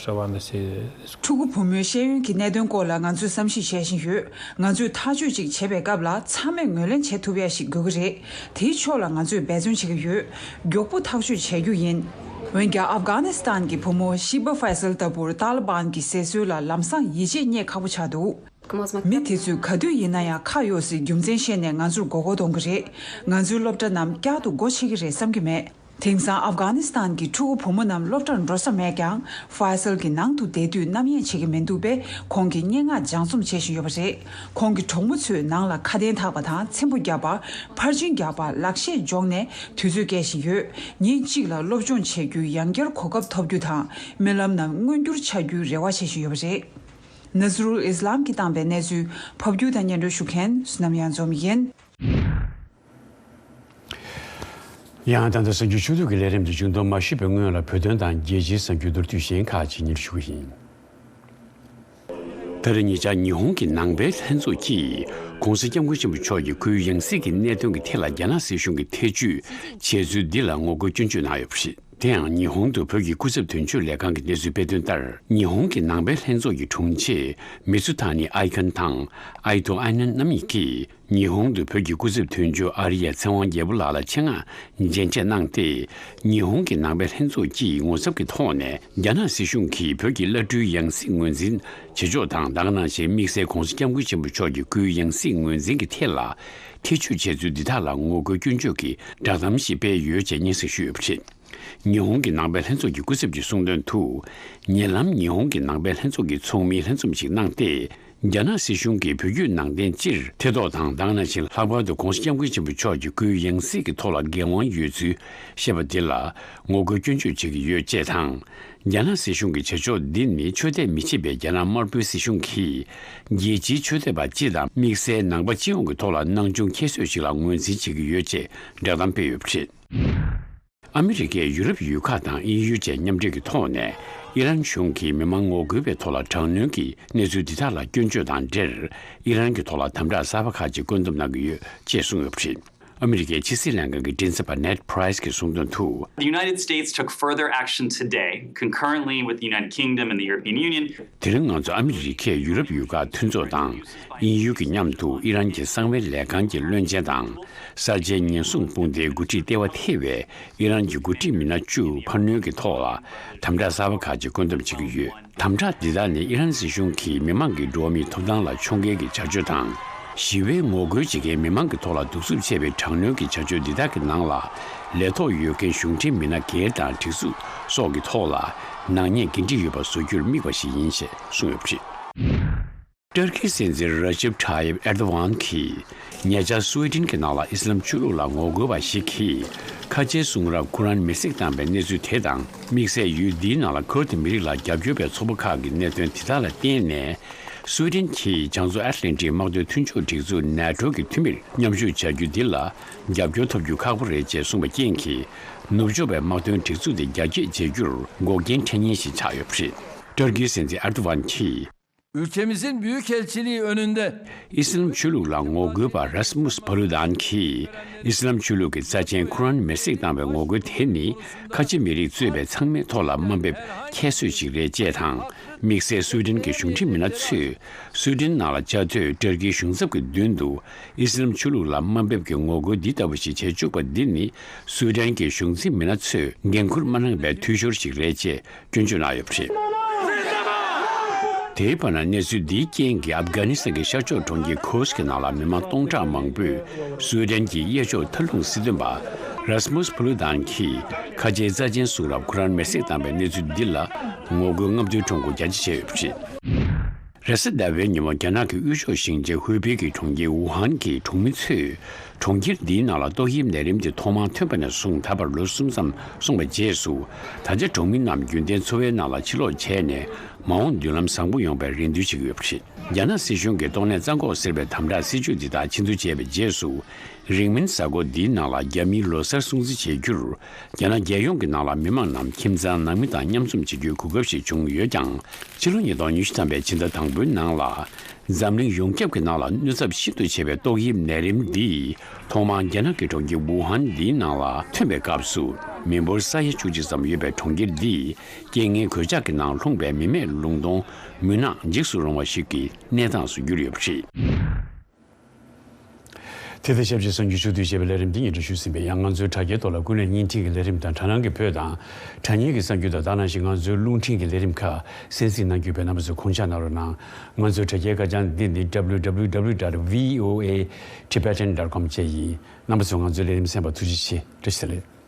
ཕྲུ་གུ་བུ་མོའི་ཤེས་ཡོན་གྱི་གནད་དོན་སྐོར་ལ་ང་ཚོས་བསམ་གཞིག་བྱེད་བཞིན་ཡོད། ང་ཚོས་ཐག་གཅོད་ཅིག་བྱེད་པའི་སྐབས་ལ་ཚང་མས་ངོས་ལེན་བྱེད་ཐུབ་ཡ་ཞིག་དགོས་ཀྱི་རེད། དེའི་ཕྱོགས་ལ་ང་ཚོས་འབད་བརྩོན་བྱེད་ཀྱི་ཡོད། མགྱོགས་པོ་ཐག་གཅོད་བྱེད་རྒྱུ་ཡིན། འོན་ཀྱང་ཨབ་གྷ་ནི་སི་ཐན་གྱི་བུ་མོ་ཤི་བ་ཧྥ་ཟལ་ལྟ་བུར་ཏཱ་ལི་བན་གྱི་བཟོད་གསོལ་ལ་ལམ་སང་ཡིད་ཆེས་རྙེད་ཁག་པོ་ཆགས་འདུག། མི་དེ་ཚོས་ག་དུས་ཡིན་ན་ཡང་ཁ་གཡོགས་སའི་རྒྱུ་མཚན་བཤད་ནས་ང་ཚོར་མགོ་སྐོར་གཏོང་གི་རེད། ང་ཚོའི་སློབ་གྲྭ་རྣམས་བསྐྱར་དུ་སྒོ་ཕྱེ་གི་རེད་བསམ་གྱི་མེད། དེང་སང་ཨབ་གྷ་ནི་སི་ཐན་གྱི་ཕྲུ་གུ་བུ་མོ་རྣམས་སློབ་གྲྭར་འགྲོ་ས་མེད་ཀྱང་། ཧྥ་ཟལ་གྱི་ནང་དུ་བསྡད་དུས་རྣམ་གཡེང་བྱེད་ཀྱི་མི་འདུག་པས། ཁོང་གིས་སྙན་ངག་སྦྱང་རྩོམ་བྱེད་བཞིན་ཡོད་པ་རེད། ཁོང་གི་གྲོགས་མོ་ཚོས་ནང་ལ་ཁ་གདན་དག་པ་དང་། ཚེམ་བུ་བརྒྱབ་པ། ཕར་ཕྱིན་རྒྱག་པ། ལག་ཤེས་སྦྱོང་ནས་དུས་ཚོད་སྐྱེལ་བཞིན་ཡོད། ཉིན་གཅིག་ལ་སློབ་སྦྱོང་བྱེད་རྒྱུའི་ཡང་བསྐྱར་གོ་སྐབས་ཐོབ་རྒྱུ་དང་། རྨི་ལམ་རྣམས་མངོན་འགྱུར་ཆགས་རྒྱུའི་རེ་བ་བྱེད་བཞིན་ཡོད་པ་རེད། ནཱ་ཟི་རུལ་ཨིས་ལམ་གྱིས་བཏང་པའི་གནས་ཚུལ་ཕབ་སྒྱུར་དང་སྙན་སྒྲོན་ཞུ་མཁན་བསོད་ནམས་གཡང་འཛོམས་ཡིན། ཡང་ད་ལྟ་གསར་འགྱུར་ཆུ་ཚོད་ཀྱི་ལས་རིམ་དེ་མཇུག་བསྡོམས་མ་ཞུས་པའི་སྔོན་ལ་བོད་དོན་དང་རྒྱལ་སྤྱིའི་གསར་འགྱུར་མདོར་བསྡུས་གཞན་ཁག་ཅིག་སྙན་སྒྲོན་ཞུ་གི་ཡིན། ད་རེས་ཉེ་ཆར་ཉི་ཧོང་གི་ནང་པའི་ལྷན་ཚོགས་ཀྱིས་ྋགོང་ས་ྋསྐྱབས་མགོན་ཆེན་པོ་མཆོག་གི་སྐུའི་ཡང་སྲིད་ཀྱི་གནད་དོན་གྱི་ཐད་ལ་རྒྱ་ནག་སྲིད་གཞུང་གིས་ཐེ་བྱུས་བྱས་ཚུལ་འདི་ལ་ངོ་རྒོལ་སྐྱོན་བརྗོད་གནང་ཡོད་པ་རེད། དེ་ཡང་ཉི་ཧོང་དུ་བོད་ཀྱི་སྐུ་ཚབ་དོན་གཅོད་ལས་ཁང་གི་གནས་ཚུལ་སྤེལ་དོན་ལྟར། ཉི་ཧོང་གི་ནང་པའི་ལྷན་ཚོགས་ཀྱི་དྲུང་ཆེ་མི་ཚུ་ཐ་ནི་ཨའི་ཁན་དང་ཨའི་ཐོ་ཨའི་ནན་རྣམ་གཉིས་ཀྱིས། ཉི་ཧོང་དུ་བོད་ཀྱི་སྐུ་ཚབ་དོན་གཅོད་ཨ་རི་ཡ་ཚེ་དབང་རྒྱལ་པོ་ལགས་ལ་ཆེད་མངགས་མཇལ་འཕྲད་གནང་སྟེ། ཉི་ཧོང་གི་ནང་པའི་ལྷན་ཚོགས་ཀྱིས་ངོ་ཚབ་ཀྱི་ཐོག་ནས་རྒྱ་ནག་སྲིད་གཞུང་གིས་བོད་ཀྱི་བླ་སྤྲུལ་ཡང་སྲིད་ངོས་འཛིན་བྱེད་ཕྱོགས་དང་། ད་ག་ནང་བཞིན་དམིགས་བསལ་ྋགོང་ས་ྋསྐྱབས་མགོན་ཆེན་པོ་མཆོག་གི་སྐུའི་ཡང་སྲིད་ངོས་འཛིན་གྱི་ཐད་ལ་ཐེ་བྱུས་བྱས་ཚུལ་འདི་དག་ལ་ངོ་རྒོལ་སྐྱོན་བརྗོད་ཀྱི་བསྒྲགས་གཏམ་ཞིག་སྤེལ་ཡོད་ཅེས་སྙན་སེང་ཞུས་ཡོད་པ་རེད། ཉི་ཧོང་གི་ནང་པའི་ལྷན་ཚོགས་ཀྱི་སྐུ་ཚབ་ཀྱིས་གསུངས་དོན་དུ། ཉེ་ལམ་ཉི་ཧོང་གི་ནང་པའི་ལྷན་ཚོགས་ཀྱི་ཚོགས་མིའི་ལྷན་འཛོམས་ཤིག་གནང་སྟེ། རྒྱ་ནག་སྲིད་གཞུང་གིས་བོད་བརྒྱུད་ནང་བསྟན་སྤྱིར་ཐེ་གཏོགས་དང་། ད་ག་ནང་བཞིན་ལྷག་པར་དུ་ྋགོང་ས་ྋསྐྱབས་མགོན་ཆེན་པོ་མཆོག་གི་སྐུའི་ཡང་སྲིད་ཀྱི་ཐོག་ལ་འགན་དབང་ཡོད་ཚུལ་བཤད་པ་འདི་ལ་ངོ་རྒོལ་སྐྱོན་བརྗོད་བྱེད་ཀྱི་ཡོད་ཅེས་དང་། རྒྱ་ནག་སྲིད་གཞུང་གི་བྱེད་ཕྱོགས་འདི་ནི་ཆོས་དད་མི་བྱེད་པའི་རྒྱ་ནག་དམར་པོའི་སྲིད་གཞུང་གིས་རྒྱལ་སྤྱིའི་ཆོས་དད་པ་སྤྱི་དང་། དམིགས་བསལ་ནང་པ་སྤྱི་ཡོངས་ཀྱི་ཐོག་ལ་སྣང་ཆུང་ཁྱད་གསོད་ཅིག་ལ་ངོས་འཛིན་བྱེད་ཀྱི་ཡོད་ཅེས་བསྒྲགས་གཏམ་སྤེལ་ཡོད་པ་རེད། ཨ་མི་རི་ཀས་ཡུ་རོབ་ཡུལ་ཁག་དང་དབྱིན་ཡུལ་བཅས་མཉམ་འབྲེལ་གྱི་ཐོག་ནས། ཨི་རན་གཞུང་གིས་མི་མང་ངོ་རྒོལ་བའི་ཐོག་ལ་དྲག་གནོན་གྱི་གནས་ཚུལ་འདི་དག་ལ་སྐྱོན་བརྗོད་དང་འབྲེལ། ཨི་རན་གྱི་ཐོག་ལ་དམ་དྲག་གསར་པ་ཁག་ཅིག་བཀོད་འདོམས་གནང་གི་ཡོད་ཅེས་གསུངས་ཡོད་པ་རེད། ཨ་མི་རི་ཀའི་ཕྱི་སྲིད་ལྷན་ཁང་གི་མགྲིན་ཚབ་པ་Ned Price་གིས་གསུངས་དོན་དུ། The United States took further action today, concurrently with the United Kingdom and the European Union. དེ་རིང་ང་ཚོ་ཨ་མི་རི་ཀས་ཡུ་རོབ་ཡུལ་ཁག་མཐུན་ཚོགས་དང་དབྱིན་ཡུལ་གྱི་མཉམ་དུ་ཨི་རན་གྱི་གསང་བའི་ལས་ཁང་གི་བློན་ཆེན་དང་། གསར་བརྗེའི་ཉེན་སྲུང་དཔུང་སྡེའི་འགོ་ཁྲིད་ལྟེ་བ་ཐེ་བའི་ཨི་རན་གྱི་འགོ་ཁྲིད་མི་སྣ་བཅུ་འཕར་སྣོན་གྱི་ཐོག་ལ་དམ་དྲག་གསར་པ་ཁག་ཅིག་བཀོད་འདོམས་བྱེད་ཀྱི་ཡོད། དམ་དྲག་འདི་དག་ནི་ཨི་རན་སྲིད་གཞུང་གིས་མི་མང་གི་འགྲོ་བ་མིའི་ཐོབ་ཐང་ལ་ཕྱོགས་འགལ་གྱི་བྱ་སྤྱོད་དང་། ཞི་བའི་ངོ་རྒོལ་བྱེད་མཁན་མི་མང་གི་ཐོག་ལ་གདུག་རྩུབ་ཆེ་བའི་དྲག་གནོན་གྱི་བྱ་སྤྱོད་འདི་དག་གི་ནང་ལ་ལས་ཐོག་ཡོད་མཁན་གཞུང་འབྲེལ་མི་སྣ་སྒེར་དང་སྒྲིག་འཛུགས་སོགས་ཀྱི་ཐོག་ལ་ནག་ཉེས་འགན་འཁྲི་ཡོད་པ་བཟོ་རྒྱུར་དམིགས་པ་ཞིག་ཡིན་ཞེས་གསུངས་ཡོད་པ་རེད། ཏུར་ཀིའི་སྲིད་འཛིན་ར་ཇིབ་ཐ་ཡིབ་ཨེར་དོ་ཝན་གྱིས་ཉེ་ཆར་སུའེ་ཏེན་གྱི་ནང་ལ་ཨི་སི་ལམ་ཆོས་ལུགས་ལ་ངོ་རྒོལ་བ་ཞིག་གིས་ཁ་ཆེའི་གསུང་རབ་ཁུ་རན་མེར་སྲེག་བཏང་པའི་གནས་ཚུལ་དེ་དང་། དམིགས་བསལ་ཡུལ་འདིའི་ནང་ལ་ཁུར་ཏི་མི་རིགས་ལ་རྒྱབ་སྐྱོར་བའི་ཚོགས་པ་ཁག་གི་གནད་དོན་དེ་དག་ལ་བརྟེན་ནས། སུའེ་ཏེན་གྱིས་བྱང་མཚོ་ཨེཊ་ལན་ཊིག་དམག་དོན་མཐུན་ཕྱོགས་སྒྲིག་འཛུགས་ནེ་ཊོ་གི་འཐུས་མིར་མཉམ་ཞུགས་བྱ་རྒྱུ་འདི་ལ་རྒྱབ་སྐྱོར་ཐོབ་རྒྱུ་ཁག་པོ་རེད་ཅེས་གསུངས་པ་རྐྱེན་གྱིས། ནུབ་ཕྱོགས་པའི་དམག་དོན་སྒྲིག་འཛུགས་དེ་རྒྱ་སྐྱེད་བྱེད་རྒྱུར་འགོག་རྐྱེན་འཕྲད་ཉེན་ཞིག་ཆགས་ཡོད་པ་རེད། ཏུར་ཀིའི་སྲིད་འཛིན་ཨེར་དོ་ཝན་གྱིས། Ülkemizin Büyükelçiliği önünde ཨི་སི་ལམ་ཆོས་ལུགས་ལ་ངོ་རྒོལ་པ་རཱས་མུས་པ་ལུ་དཱན་གྱིས་ཨི་སི་ལམ་ཆོས་ལུགས་ཀྱི་རྩ་ཆེན་ཁུ་རན་མེར་སྲེག་བཏང་བའི་ངོ་རྒོལ་དེ་ནི་ཁ་ཆེ་མི་རིགས་གཙོས་པའི་ཚང་མའི་ཐོག་ལ་དམའ་འབེབས་ཁྱད་གསོད་ཅིག་རེད་ཅེས་དང་། དམིགས་བསལ་སུའེ་ཏེན་གྱི་གཞུང་འབྲེལ་མི་སྣ་ཚོས་སུའེ་ཏེན་ནང་ལ་བཅའ་སྡོད་ཏུར་ཀིའི་གཞུང་ཚབ་ཀྱི་མདུན་དུ་ཨི་སི་ལམ་ཆོས་ལུགས་ལ་དམའ་འབེབས་ཀྱི་ངོ་རྒོལ་འདི་ལྟ་བུ་ཞིག་བྱེད་བཅུག་པ་འདི་ནི་སུའེ་ཏེན་གྱི་གཞུང་འཛིན་མི་སྣ་ཚོས་འགན་འཁུར་མ་གནང་བའི་འཐུས་ཤོར་ཞིག་རེད་ཅེས་སྐྱོན་བརྗོད་གནང་ཡོད་པ་རེད། དེའི་བར་ན་གནས་ཚུལ་འདིའི་རྐྱེན་གྱིས་ཨབ་གྷ་ནི་སི་ཐན་གྱི་ཤར་ཕྱོགས་གྲོང་ཁྱེར་ཁོས་ཀྱི་ནང་ལ་མི་མང་སྟོང་ཕྲག་མང་པོས་སུའེ་ཏན་གྱི་གཡས་ཕྱོགས་མཐའ་ལྷུང་སྲིད་དོན་པ་རཱས་མུས་ཕུ་ལུ་དཱན་གྱིས་ཁ་ཆེའི་རྩ་ཆེན་གསུང་རབ་ཁོ་རང་མེར་སྲེག་བཏང་བའི་གནས་ཚུལ་འདི་ལ་ངོ་རྒོལ་རྔམ་སྟོན་ཁྲོམ་སྐོར་རྒྱ་ཆེ་བྱས་ཡོད་པ་རེད། རེས་གཟའ་ཟླ་བའི་ཉིན་མོ་རྒྱ་ནག་གི་དབུས་ཕྱོགས་ཞིང་ཆེན་ཧུའེ་པེ་གི་གྲོང་ཁྱེར་ཝུ་ཧན་གྱི་གྲོང་མི་ཚོས་གྲོང་ཁྱེར་འདིའི་ནང་ལ་ཏོག་དབྱིབས་ནད་རིམས་དེ་ཐོག་མར་ཐོན་པ་ནས་བཟུང་ད་བར་ལོ་གསུམ་ཙམ་སོང་བའི་རྗེས་སུ། ད་ཆ་གྲོང་མི་རྣམས་རྒྱུན་ལྡན་འཚོ་བའི་ནང་ལ་ཕྱིར་ལོག་བྱས་ནས་མ་འོངས་མདུན་ལམ་བཟང་པོ་ཡོང་བའི་རེ་འདུན་བྱེད་ཀྱི་ཡོད་པ་རེད། རྒྱ་ནག་སྲིད་གཞུང་གིས་ཏོག་ནད་རྩ་འགོག་ཟེར་བའི་དམ་དྲག་སྲིད་ཇུས་འདི་དག་ཕྱིར་འཚོང་བྱས་པའི་རྗེས་སུ། རིང་མིན་གཟའ་འཁོར་འདིའི་ནང་ལ་རྒྱ་མིའི་ལོ་གསར་སྲུང་བརྩི་བྱེད་རྒྱུར། རྒྱ་ནག་རྒྱལ་ཡོངས་ཀྱི་ནང་ལ་མི་མང་རྣམས་ཁྱིམ་ཚང་ནང་མི་དང་མཉམ་འཛོམས་བྱེད་རྒྱུའི་གོ་སྐབས་ཤིག་བྱུང་ཡོད་ཀྱང་། ཕྱི་ལོ་ཉིས་སྟོང་ཉི་ཤུ་ཐམ་པའི་ཕྱི་ཟླ་དང་པོའི་ནང་ལ། འཛམ་གླིང་ཡོངས་ཁྱབ་ཀྱི་ནང་ལ་གནོད་ཚབས་ཤིན་ཏུ་ཆེ་བའི་ཏོག་དབྱིབས་ནད་རིམས་འདིས་ཐོག་མར་རྒྱ་ནག་གི་གྲོང་ཁྱེར་ཝུ་ཧན་འདིའི་ནང་ལ་ཐོན་པའི་སྐབས་སུ། མི་འབོར་ས་ཡ་བཅུ་གཅིག་ཙམ་ཡོད་པའི་གྲོང་ཁྱེར་འདིས་རྐྱེན་ངན་གོད་ཆག་གི་ནང་ལྷུང་བའི་མི་མེད་ལུང་སྟོང་མུན་ནག་འཇིགས་སུ་རུང་བ་ཞིག་གི་གནས་སྟངས་སུ་གྱུར་ཡོད་པ་རེད། དེ་དང་ཆབས་ཅིག་གསར་འགྱུར་ཕྱོགས་བསྡུས་ཞེས་པའི་ལས་རིམ་འདི་སྙན་སྒྲོན་ཞུས་ཟིན་པས། ཡང་ང་ཚོའི་དྲ་རྒྱའི་ཐོག་ལ་ཀུན་གླེང་བརྙན་འཕྲིན་གྱི་ལས་རིམ་དང་དྲ་སྣང་གི་བོད་དང་དྲ་བརྙན་གྱི་གསར་འགྱུར་དང་དེ་ནང་བཞིན་ང་ཚོའི་རླུང་འཕྲིན་གྱི་ལས་རིམ་ཁག་གསན་གཟིགས་གནང་རྒྱུ་བས་རྣམ་པ་ཚོས་དགོངས་འཇགས་གནང་རོགས་གནང་། ང་ཚོའི་དྲ་རྒྱའི་སྐར་རྐྱང་འདི་ནི་W W W dot V O A Tibetan dot com བཅས་ཡིན། རྣམ་པ་ཚོས་ང་ཚོའི་ལས་རིམ་གསན་པར་ཐུགས་རྗེ་ཆེ། བཀྲ་ཤིས་བདེ་ལེགས།